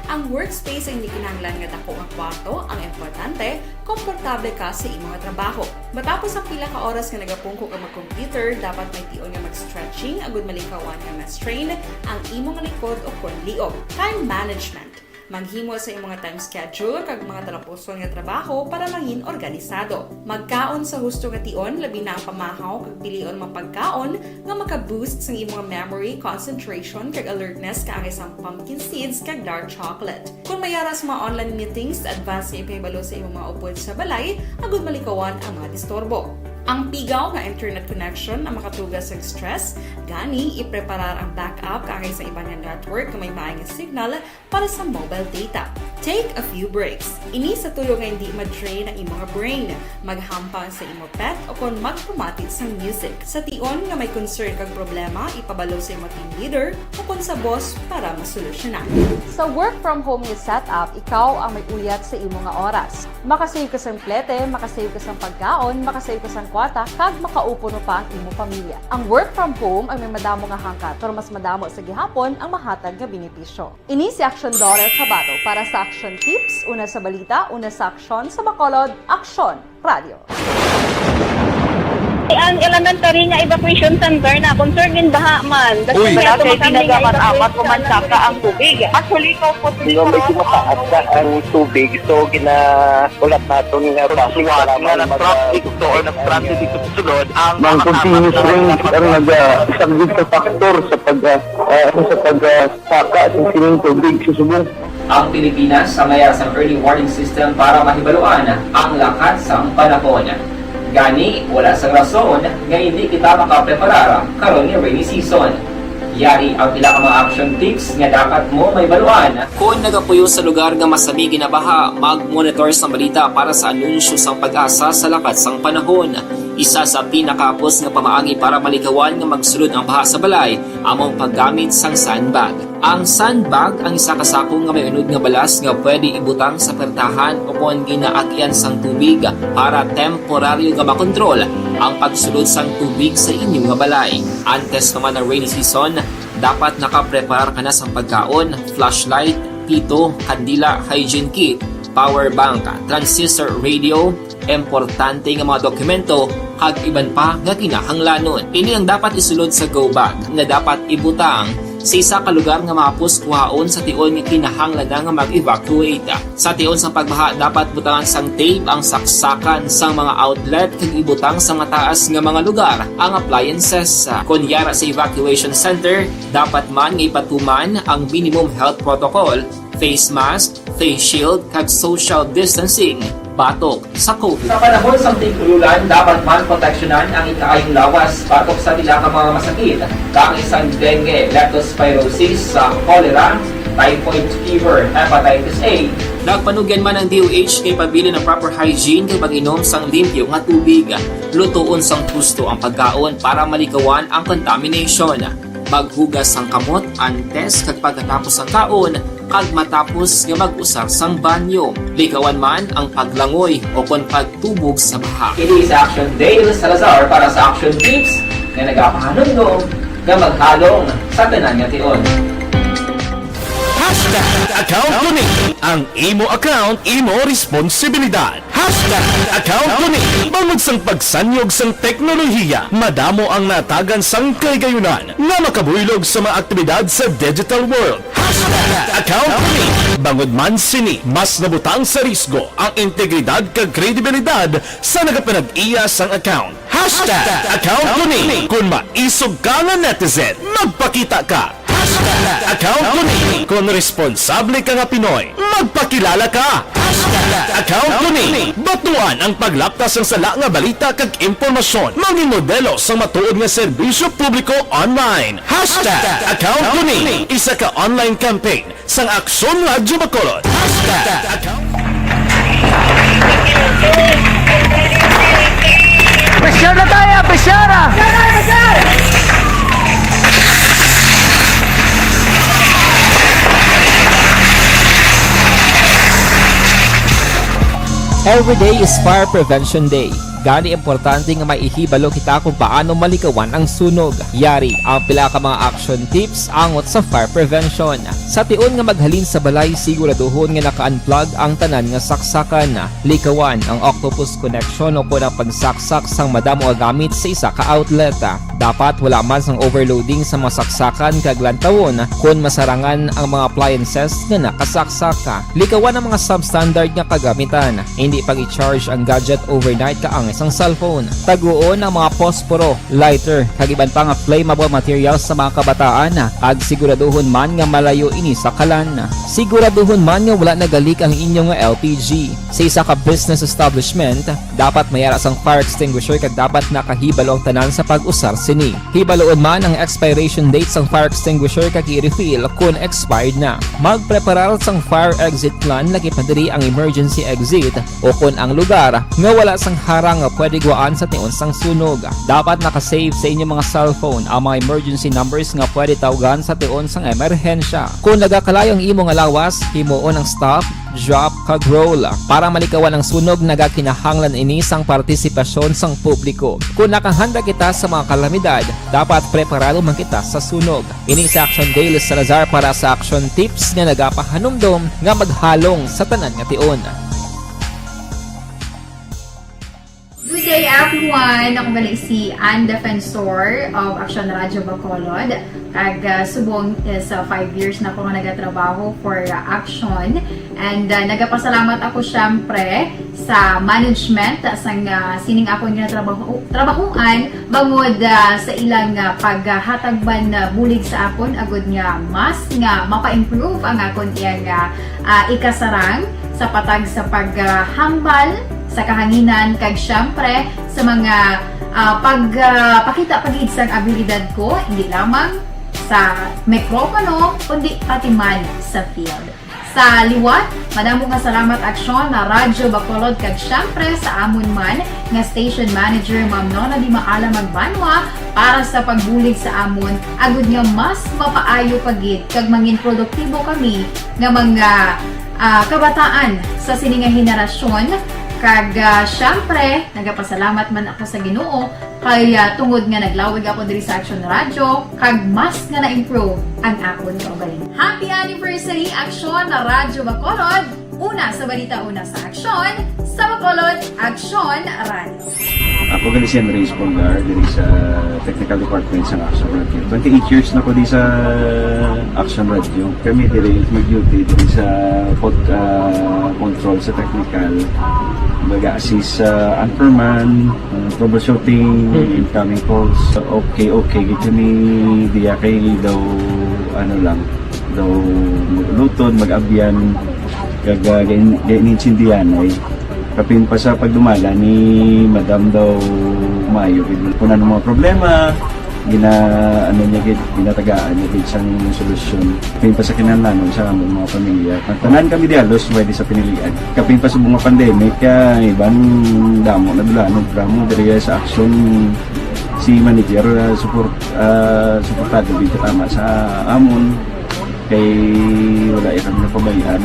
Ang workspace ay hindi kinahanglan nga dako nga kwarto, ang importante, komportable ka sa imo nga trabaho. Matapos ang pila ka oras nga nagapungko ka mag-computer, dapat may tion nga mag-stretching agud malikawan nga ma-strain ang imo nga likod o kon liog. Time management. Maghimo sa imo nga time schedule kag mga talapuson nga trabaho para mangin organisado. Magkaon sa husto nga tion, labi na ang pamahaw kag pilion mga pagkaon nga maka-boost sang imo nga memory, concentration, kag alertness, kaangay sang pumpkin seeds kag dark chocolate. Kon may ara sa mga online meetings, advance nga ipahibalo sa imo mga upod sa balay agud malikawan ang mga disturbo. Ang pigaw nga internet connection ang makatuga sa stress, gani ipreparar ang backup kaangay sa iban nga network nga may maay nga signal para sa mobile data. Take a few breaks. Ini sa tuyo nga hindi ma-drain ang imo nga brain. Maghampang sa imo pet o kon magpamati sang music. Sa tion nga may concern kag problema, ipabalo sa imo team leader o kon sa boss para masolusyonan. Sa work from home nga setup, ikaw ang may uyat sa imo nga oras. Makasave ka sang plete, makasave ka sang pagkaon, makasave ka sang kwarta, kag makaupo no pa ang imo pamilya. Ang work from home ay may madamo nga hangkat, pero mas madamo sa gihapon ang mahatag nga benepisyo. Ini si Aksyon Dorer Cabato para sa Aksyon Tips, una sa balita, una sa aksyon, sa Bacolod, Aksyon Radio. Ang elementary nga evacuation center na concern in baha man. Uy. Wala kay ginagamit-amat o mansaka ang tubig. Actually, ko po. Medyo mataas na ang tubig, so gina-, ulat naton nga traffic, salamat nga mag-, nag-traffic to or nag-traffic dito sa sulod ang mga continuous rains ang nag-, ah, isang big factor sa pag-, ah, ah, sa pag-, ah, saka sa sining tubig sa subong. Ang Pilipinas ang may sang early warning system para mahibaluan ang lakat sang panahon. Gani, wala sang rason nga hindi kita makapreparar karon nga rainy season. Yari ang pila ka mga action tips nga dapat mo mahibaluan. Kon nagapuyo sa lugar nga masami ginabaha, mag-monitor sa balita para sa anunsyo sang PAGASA sa lakat sang panahon. Isa sa pinakahapos nga pamaagi para malikawan nga magsulod ang baha sa balay amo ang paggamit sang sandbag. Ang sandbag ang isa ka sako nga may unod nga balas nga pwede ibutang sa pertahan o kon ginaagyan sang tubig para temporaryo nga makontrol ang pagsulod sang tubig sa inyo nga balay. Antes pa man ang rainy season, dapat nakapreparar ka na sang pagkaon, flashlight, pito, kandila, hygiene kit, power bank, transistor radio, importante nga mga dokumento, kag iban pa nga kinahanglanon. Ini ang dapat isulod sa go bag nga dapat ibutang sa isa ka lugar nga mahapos kuhaon sa tion nga kinahanglan na nga mag-evacuate. Sa tion sang pagbaha, dapat butangan sang tape ang saksakan sang mga outlet kag ibutang sa mataas nga mga lugar ang appliances. Kon yara sa evacuation center, dapat man nga ipatuman ang minimum health protocol, face mask, face shield, kag social distancing batok sa COVID. Sa panahon sang tig-ululan, dapat man proteksyonan ang ikaayong lawas batok sa pila ka mga masakit, kaangay sang dengue, leptospirosis, sa cholera, typhoid fever, hepatitis A. Nagpanugyan man ang D O H kay pabilin ang proper hygiene kag pag-inom sang limpyo nga tubig, lutoon sang husto ang pagkaon para malikawan ang contamination. Maghugas sang kamot antes kag pagkatapos sang kaon, kag matapos nga mag-usar sang banyo. Likawan man ang paglangoy o kon pagtubog sa baha. Kini si Action Dale Salazar para sa Action Tips nga nagapahanumdom nga maghalong sa tanan nga tion. Hashtag account ko ni. Ang imo account, imo responsibilidad. Hashtag account ko ni. Bangod sang pagsanyog sang teknolohiya, madamo ang natagan sang kahigayunan nga makabuylog sa mga aktibidad sa digital world. Hashtag account ko ni. Bangod man sini, mas nabutang sa risgo ang integridad kag kredibilidad sa nagapanag-iya sang account. Hashtag account ko ni. Kon maisog ka nga netizen, magpakita ka. Hashtag account ko ni. Kon responsable ka nga Pinoy, magpakilala ka. Hashtag account ko ni. Batuan ang paglapta sang sala nga balita kag impormasyon. Mangin modelo sang matuod nga serbisyo publiko online. Hashtag account ko ni. Isa ka online campaign sang Aksyon Radyo Bacolod. Hashtag account. Pressure na tayo! Pressure! Every day is Fire Prevention Day. Gani, importante nga maihibalo kita kung paano malikawan ang sunog. Yari ang pila ka mga action tips angot sa fire prevention. Sa tion nga maghalin sa balay, siguraduhon nga naka-unplug ang tanan nga saksakan. Likawan ang octopus connection o kon ang pagsaksak sang madamo nga gamit sa isa ka outlet. Dapat wala man sang overloading sa mga saksakan kag lantawon kon masarangan ang mga appliances nga nakasaksak. Likawan ang mga substandard nga kagamitan. Hindi pag-i-charge ang gadget overnight kaangay sang cellphone. Taguon ang mga posporo, lighter, kag iban pa nga flammable materials sa mga kabataan, kag siguraduhon man nga malayo ini sa kalan. Siguraduhon man nga wala nagalik ang inyo nga L P G. Sa isa ka business establishment, dapat may ara sang fire extinguisher kag dapat nakahibalo ang tanan sa pag-usar sini. Hibaloon man ang expiration date sang fire extinguisher kag i-refill kon expired na. Magpreparar sang fire exit plan, lakip na diri ang emergency exit o kon ang lugar nga wala sang harang nga pwede guwaan sa tion sang sunog. Dapat naka-save sa inyo mga cellphone ang mga emergency numbers nga pwede tawgan sa tion sang emerhensya. Kon nagakalayo ang imo nga lawas, himuon ang stop, drop, kag roll. Para malikawan ang sunog, nagakinahanglan ini sang partisipasyon sang publiko. Kon nakahanda kita sa mga kalamidad, dapat preparado man kita sa sunog. Ini si Action Dale Salazar para sa Action Tips nga nagapahanumdom nga maghalong sa tanan nga tion. Good day, Action One, ako gali si Ann Defensor of Action Radio Bacolod. Kag, ah, subong is, ah, five years na ko nga nagatrabaho for, ah, Action. And, ah, nagapasalamat ako, syempre, sa management, ah, sang, ah, sining akon nga trabaho, trabahuan, bangod, ah, sa ilang, ah, paghatag man, ah, bulig sa akon, agud nga mas nga mapa-improve ang akon iyang, ah, ah, ikasarang sa patag sa paghambal sa kahanginan, kag syempre sa mga, ah, pag, ah, pakita pa gid sang abilidad ko, hindi lamang sa mikropono, kundi pati man sa field. Sa liwat, madamo nga salamat, Aksyon, na Radyo Bacolod, kag syempre sa amon man nga station manager, Ma'am Nona Di Maala Magbanwa, para sa pagbulig sa amon, agud nga mas mapaayo pa gid kag mangin produktibo kami nga mga, ah, kabataan sa sini nga henerasyon. Kag, ah, syempre, nagapasalamat man ako sa Ginoo kay, ah, tungod nga naglawig ako diri sa Action Radio, kag mas nga na-improve ang akon kaugalingon. Happy anniversary, Action Radyo Bacolod! Una sa balita, una sa aksyon, sa Bacolod, Action Radio. Ako gali si Andres Polgar, diri sa Technical Department sa Action Radio. Twenty-eight years na ko di sa Action Radio. Kami diri mag-duty diri sa pod-, ah, control sa technical. Mag-assist sa anchorman, ah, troubleshooting, Mm. incoming calls. Okay, okay. Gid kami diya kay daw, ano lang, daw mag-ulutod, mag-abyan, kag, ah, gain-, gain-, gaintindihan ay kapin pa sa pagdumala ni Madam daw maayo gid. Kung ano mga problema, gina-, ano niya gid, ginatagaan niya gid sang solusyon. Kapin pa sa kinahanglanon sa among mga pamilya. Ang tanan kami di halos pwede sa pinilian. Kapin pa sa mga pandemic, kaya iban damo na dulanog drama diri sa Action si manager, ah, support, ah, suportado gid katama sa amon. Kay wala ya kami napabayaan.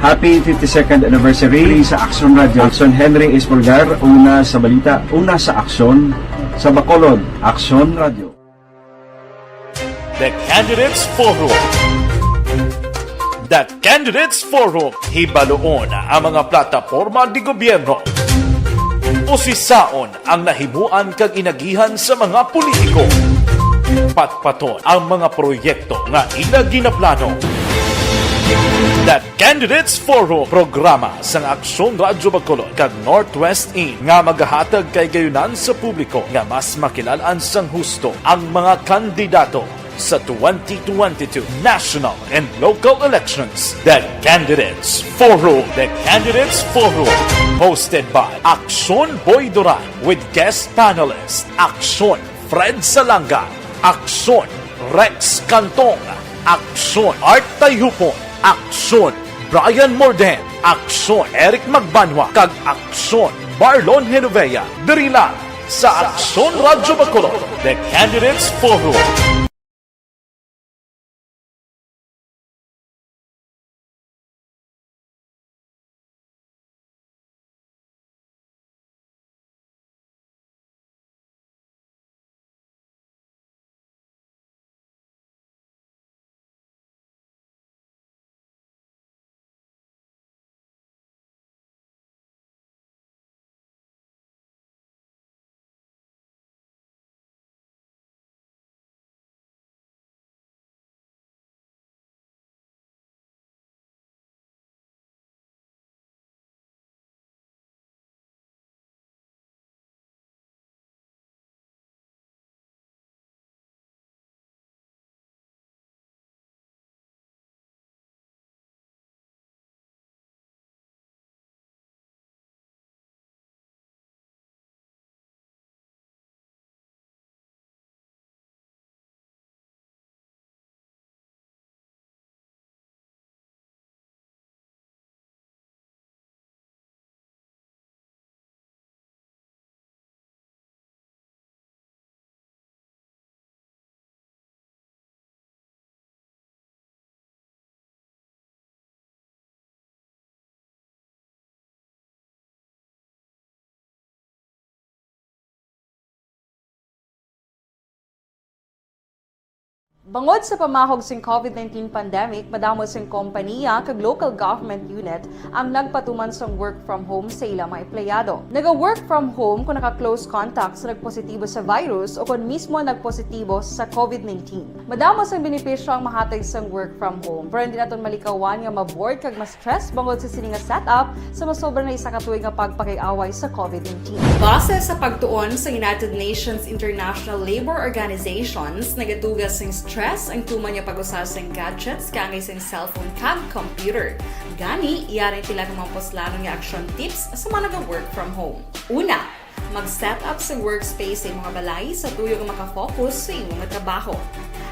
Happy fifty-second anniversary sa Action Radio. Action Henry Espolgar, una sa balita, una sa aksyon, sa Bacolod, Action Radio. The Candidates Forum. The Candidates Forum, hibaluon ang mga plataporma di gobyerno. Usisaon ang nahimuan kag inagihan sa mga politiko. Patpaton ang mga proyekto nga ila ginaplano. The Candidates Forum, programa sang Aksyon Radyo Bacolod kag Northwest In nga magahatag kay gayunan sa publiko nga mas makilalaan sang husto ang mga kandidato sa twenty twenty-two national and local elections. The Candidates Forum. The Candidates Forum, hosted by Aksyon Boy Duran with guest panelist Aksyon Fred Salanga, Aksyon Rex Cantong, Aksyon Art Tayupon, Aksyon Brian Morden, Aksyon Eric Magbanwa, kag Aksyon Marlon Genovea, diri lang sa Aksyon Radyo Bacolod, The Candidates Forum. Bangod sa pamahog sing COVID nineteen pandemic, madamo sing kompaniya kag local government unit ang nagpatuman sang work from home sa ila mga empleyado. Naga-work from home kung naka-close contact sa nagpositibo sa virus o kon mismo nagpositibo sa COVID nineteen. Madamo sang benepisyo ang mahatag sang work from home, pero hindi naton malikawan nga ma-bored kag ma-stress bangod sa sini nga setup sa masobra na isa ka tuig nga pagpakig-away sa COVID nineteen. Base sa pagtuon sa United Nations International Labour Organizations, nagatuga sing stress ang tuman nga pag-usa sing gadgets kaangay sing cellphone kag computer. Gani, yari pila ka mga puslanon nga action tips sa mga naga-work from home. Una, mag-set up sa workspace sa imong balay sa tuyo nga makafocus sa imong trabaho.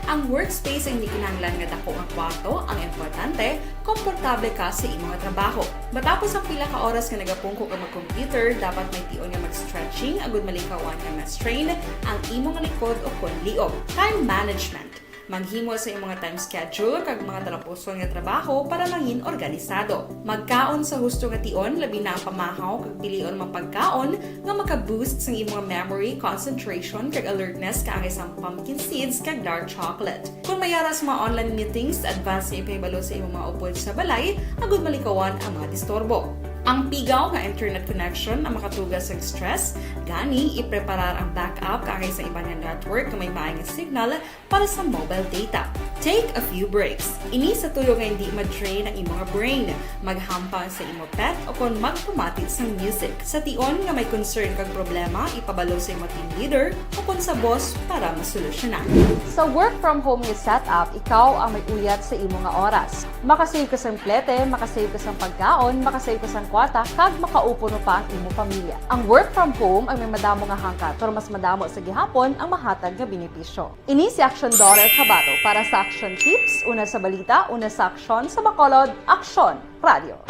Ang workspace ang hindi kinahanglan nga dako nga kwarto, ang importante, komportable ka sa imong trabaho. Matapos ang pila ka oras nga nagapungko ka mag-computer, dapat may tion nga mag-stretching agud malikawan nga ma-strain ang imong likod o kon liog. Time management. Maghimo sa imong time schedule kag mga talapuson nga trabaho para mangin organisado. Magkaon sa husto nga tion, labi na ang pamahaw kag pilion mga pagkaon nga maka-boost sang imong memory, concentration, kag alertness kaangay sang pumpkin seeds kag dark chocolate. Kung may ara sa mga online meetings, advance nga ipahibalo sa imong mga upod sa balay agud malikawan ang mga disturbo. Ang pigaw nga internet connection ang makatuga sa stress, gani ipreparar ang backup kaangay sa iban nga network nga may maay nga signal para sa mobile data. Take a few breaks. Ini sa tuyo nga hindi ma-drain ang imong brain. Maghampang sa imo pet o kon magpamati sang music. Sa tion nga may concern kag problema, ipabalo sa imo team leader o kon sa boss para masolusyonan. Sa work from home nga setup, ikaw ang may uyat sa imo nga oras. Makasave ka sang plete, makasave ka sang pagkaon, makasave ka sang kwarta, kag makaupo pa ang imo pamilya. Ang work from home ang may madamo nga hangkat, pero mas madamo sa gihapon ang mahatag nga benepisyo. Ini si Action Daughter Kabato para sa Action Tips, una sa balita, una sa aksyon, sa Bacolod, Aksyon Radio.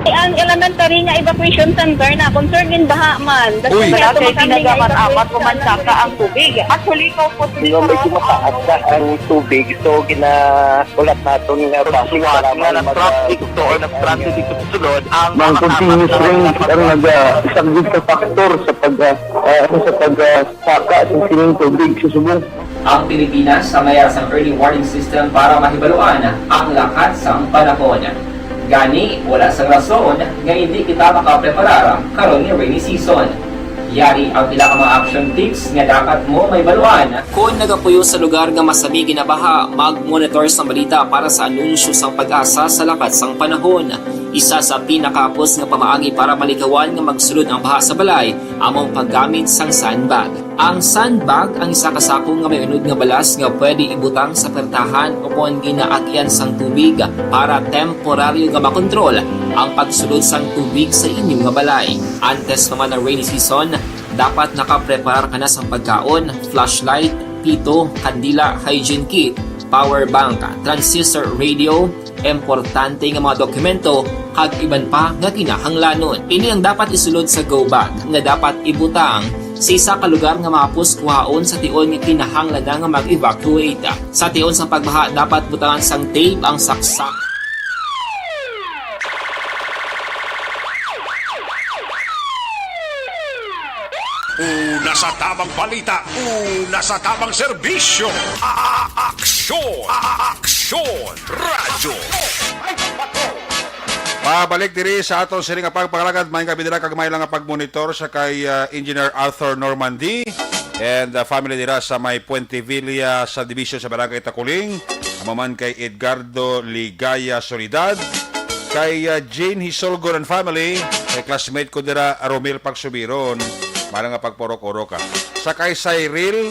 Ang elementary nga evacuation center na concerned in baha man. Uy, wala kay tinaga man apat ko man saka ang tubig. Actually, ko po. Di ba, medyo mataas na ang tubig, so ginaulat naton nga basi na traffic to or na-stranded dito sa sulod ang mga continuous rain ang nag-, ah, isang big factor sa pag, ah, ah, sa pag, ah, saka sa sining tubig sa subong. Ang Pilipinas ang may sang early warning system para mahibaluan ang lakat sang panahon. Gani, wala sang rason nga hindi kita makapreparar karon nga rainy season. Yari ang pila ka mga action tips nga dapat mo mahibaluan. Kon nagapuyo sa lugar nga masami ginabaha, mag-monitor sang balita para sa anunsyo sang PAGASA sa lakat sang panahon. Isa sa pinakahapos nga pamaagi para malikawan nga magsulod ang baha sa balay amo ang paggamit sang sandbag. Ang sandbag ang isa ka sako nga may unod nga balas nga pwede ibutang sa pertahan o kon ginaagian sang tubig para temporaryo nga makontrol ang pagsulod sang tubig sa inyo nga balay. Antes pa man ang rainy season, dapat nakapreparar ka na sang pagkaon, flashlight, pito, kandila, hygiene kit, power bank, transistor radio, importante nga mga dokumento, kag iban pa nga kinahanglanon. Ini ang dapat isulod sa go bag nga dapat ibutang sa isa ka lugar nga mahapos kuhaon sa tion nga kinahanglan na nga mag-evacuate. Sa tion sa pagbaha, dapat butangan sang tape ang saksak. Una sa tamang balita, una sa tamang serbisyo. A-, a-, aksyon, a-, a-, aksyon, radyo. Pabalik diri sa aton sini nga pagpangalagad, may gabi dira kag may lang nga pagmonitor sa kay, ah, Engineer Arthur Normandy and, ah, family dira sa may Puente Villa subdivision sa Barangay Taculing. Amo man kay Edgardo Ligaya Soledad, kay, ah, Jane Hisolgon and family, kay classmate ko dira, Romel Pagsubiron, mara nga pagpaurok-urok, ah. Sa kay Cyril,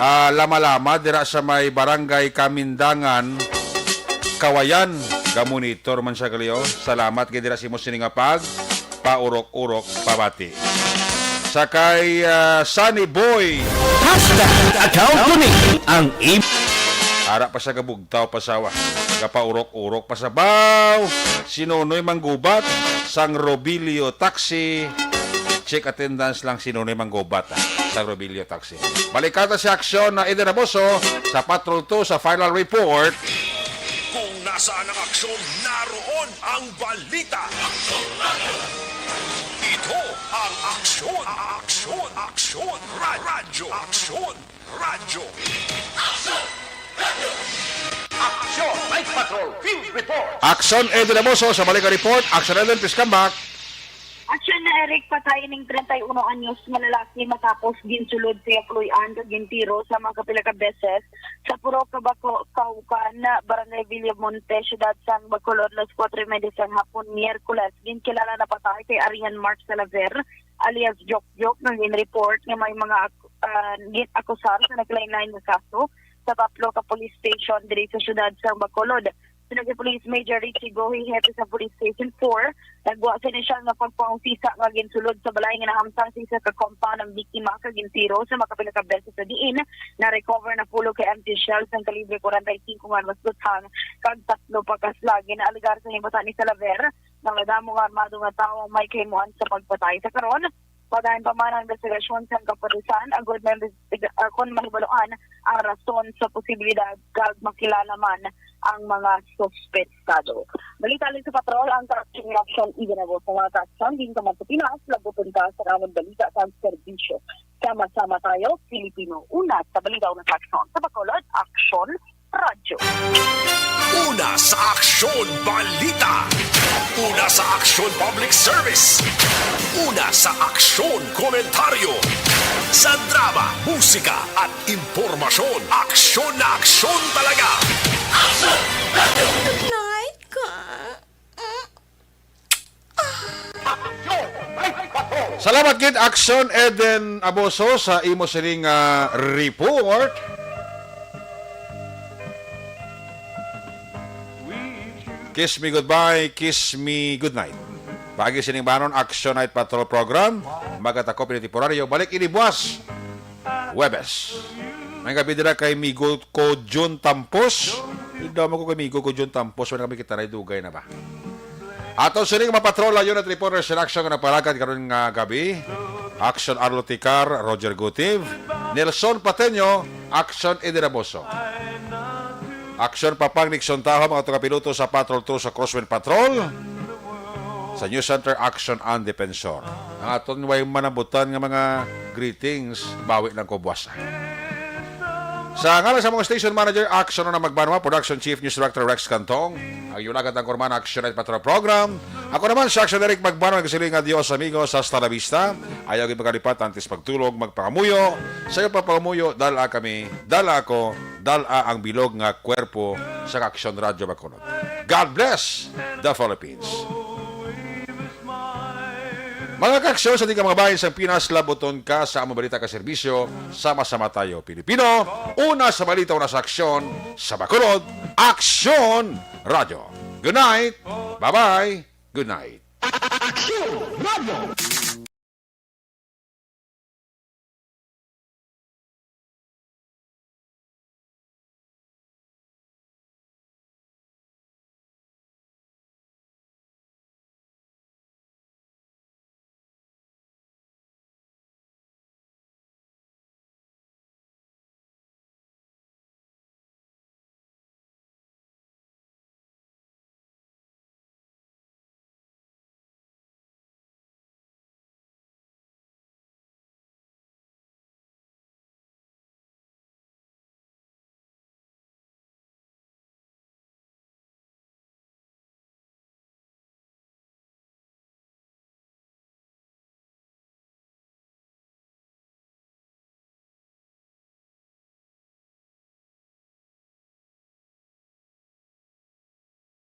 ah, Lama-Lama, dira sa may Barangay Kamindangan, Kawayan, gamonitor man siya gali, oh. Salamat gid dira sa imo sini nga pag paurok-urok pabati. Sa kay, ah, Sunny Boy. Hashtag account ko ni ang im- Ara pa sa gabugtaw pa sawa. Gapaurok-urok pa sa baw. Si Nonoy Manggubat sang Robilio Taxi. Check attendance lang si Nonoy Manggubat, ah, sang Robilio Taxi. Balikan ta si aksyon na Eden Aboso sa Patrol two sa final report. Kung nasaan ang aksyon, naroon ang balita. Ito ang aksyon, aksyon, aksyon, ra-, radyo, aksyon. Radyo. Action Night Patrol Field Report. Action Eden Amoso sa balik nga report. Action Eden, please come back. Action na Eric, patay ning treinta y uno anyos nga lalaki matapos ginsulod sa iya puloy-an kag gintiro sa mga kapila ka beses sa Purok Kabako, Kaukan, Barangay Villamonte, Siyudad sang Bacolod, las kuwatro y media sang hapon, Miyerkules. Ginkilala na patay kay Arian Mark Salaver, alias Jokjok, nga gin-report nga may mga ak- ah, gin-akusar sa naglain-lain nga kaso sa tatlo ka police station diri sa siyudad sang Bacolod. Suno kay Police Major Richie Gohi, hepe sa Police Station four, nagwa sa inisyal nga pagpausisa nga ginsulod sa balay nga nahamtang sa isa ka compound ang biktima kag gintiro sa makapila ka beses, sa diin na-recover na pulo ka empty shells sang kalibre forty-five nga armas luthang kag tatlo pa ka slug. Ginaalegar sa himata ni Salaver nga madamo nga armado nga tawo ang may kahimuan sa pagpatay. Sa karon, padayon pa man ang investigasyon sang kapulisan agod maimbestiga kon mahibaluan ang rason sa posibilidad kag makilala man ang mga suspetsado. Balita lang sa patrol ang Action Reaction Iganago sa mga Action din sa mga Pinas, labuton ka sa amon balita sa serbisyo. Sama-sama tayo, Pilipino. Una sa balita, una sa aksyon. Sa Bacolod, Action Radyo. Una sa Aksyon Balita. Una sa Aksyon Public Service. Una sa Aksyon Komentaryo. Sa drama, musika at impormasyon, aksyon na aksyon talaga. Good night ka. Salamat gid, Action Eden Aboso, sa imo sining ah, report. Kiss me goodbye, kiss me goodnight. Pagi sining banon, Action Night Patrol Program. Magatakop ini temporaryo. Balik ini buwas. Webes. May gabi dira kay Migo ko Jun Tampos. Daw mo ko kay Migo ko Jun Tampos. Wala kami kita na dugay na ba? Ato sining mga patrol, layon at reporters in action nga nagpalakad karon nga gabi. Action Arlo Ticar, Roger Gutiv, Nelson Pateño, Action Ediraboso. Action Papang Nixon Taho, mga tuga piloto sa Patrol two sa Crosswind Patrol. Sa News Center, Action ang Defensor. Ang aton way manabutan nga mga greetings, bawi lang ko buwasa. Sa ngalan sa mga station manager, Action na Magbanwa, Production Chief, News Director Rex Cantong, ang iyong lagat ang kurman, Action Night Patrol Program. Ako naman, si Action Eric Magbanwa, nagsiling nga Dios, amigos, hasta la vista. Ayaw gid magalipat, antes pagtulog, magpangamuyo. Sa iyo pa pangamuyo, dala kami, dala ako, dala ang bilog nga kwerpo sa Action Radyo Bacolod. God bless the Philippines. Mga kaaksyon sa tingkang mga bahin sang Pinas, labuton ka sa among balita ka serbisyo. Sama-sama tayo, Pilipino. Una sa balita, una sa aksyon. Sa Bacolod, Aksyon Radyo. Good night. Bye-bye. Good night. Aksyon Radyo.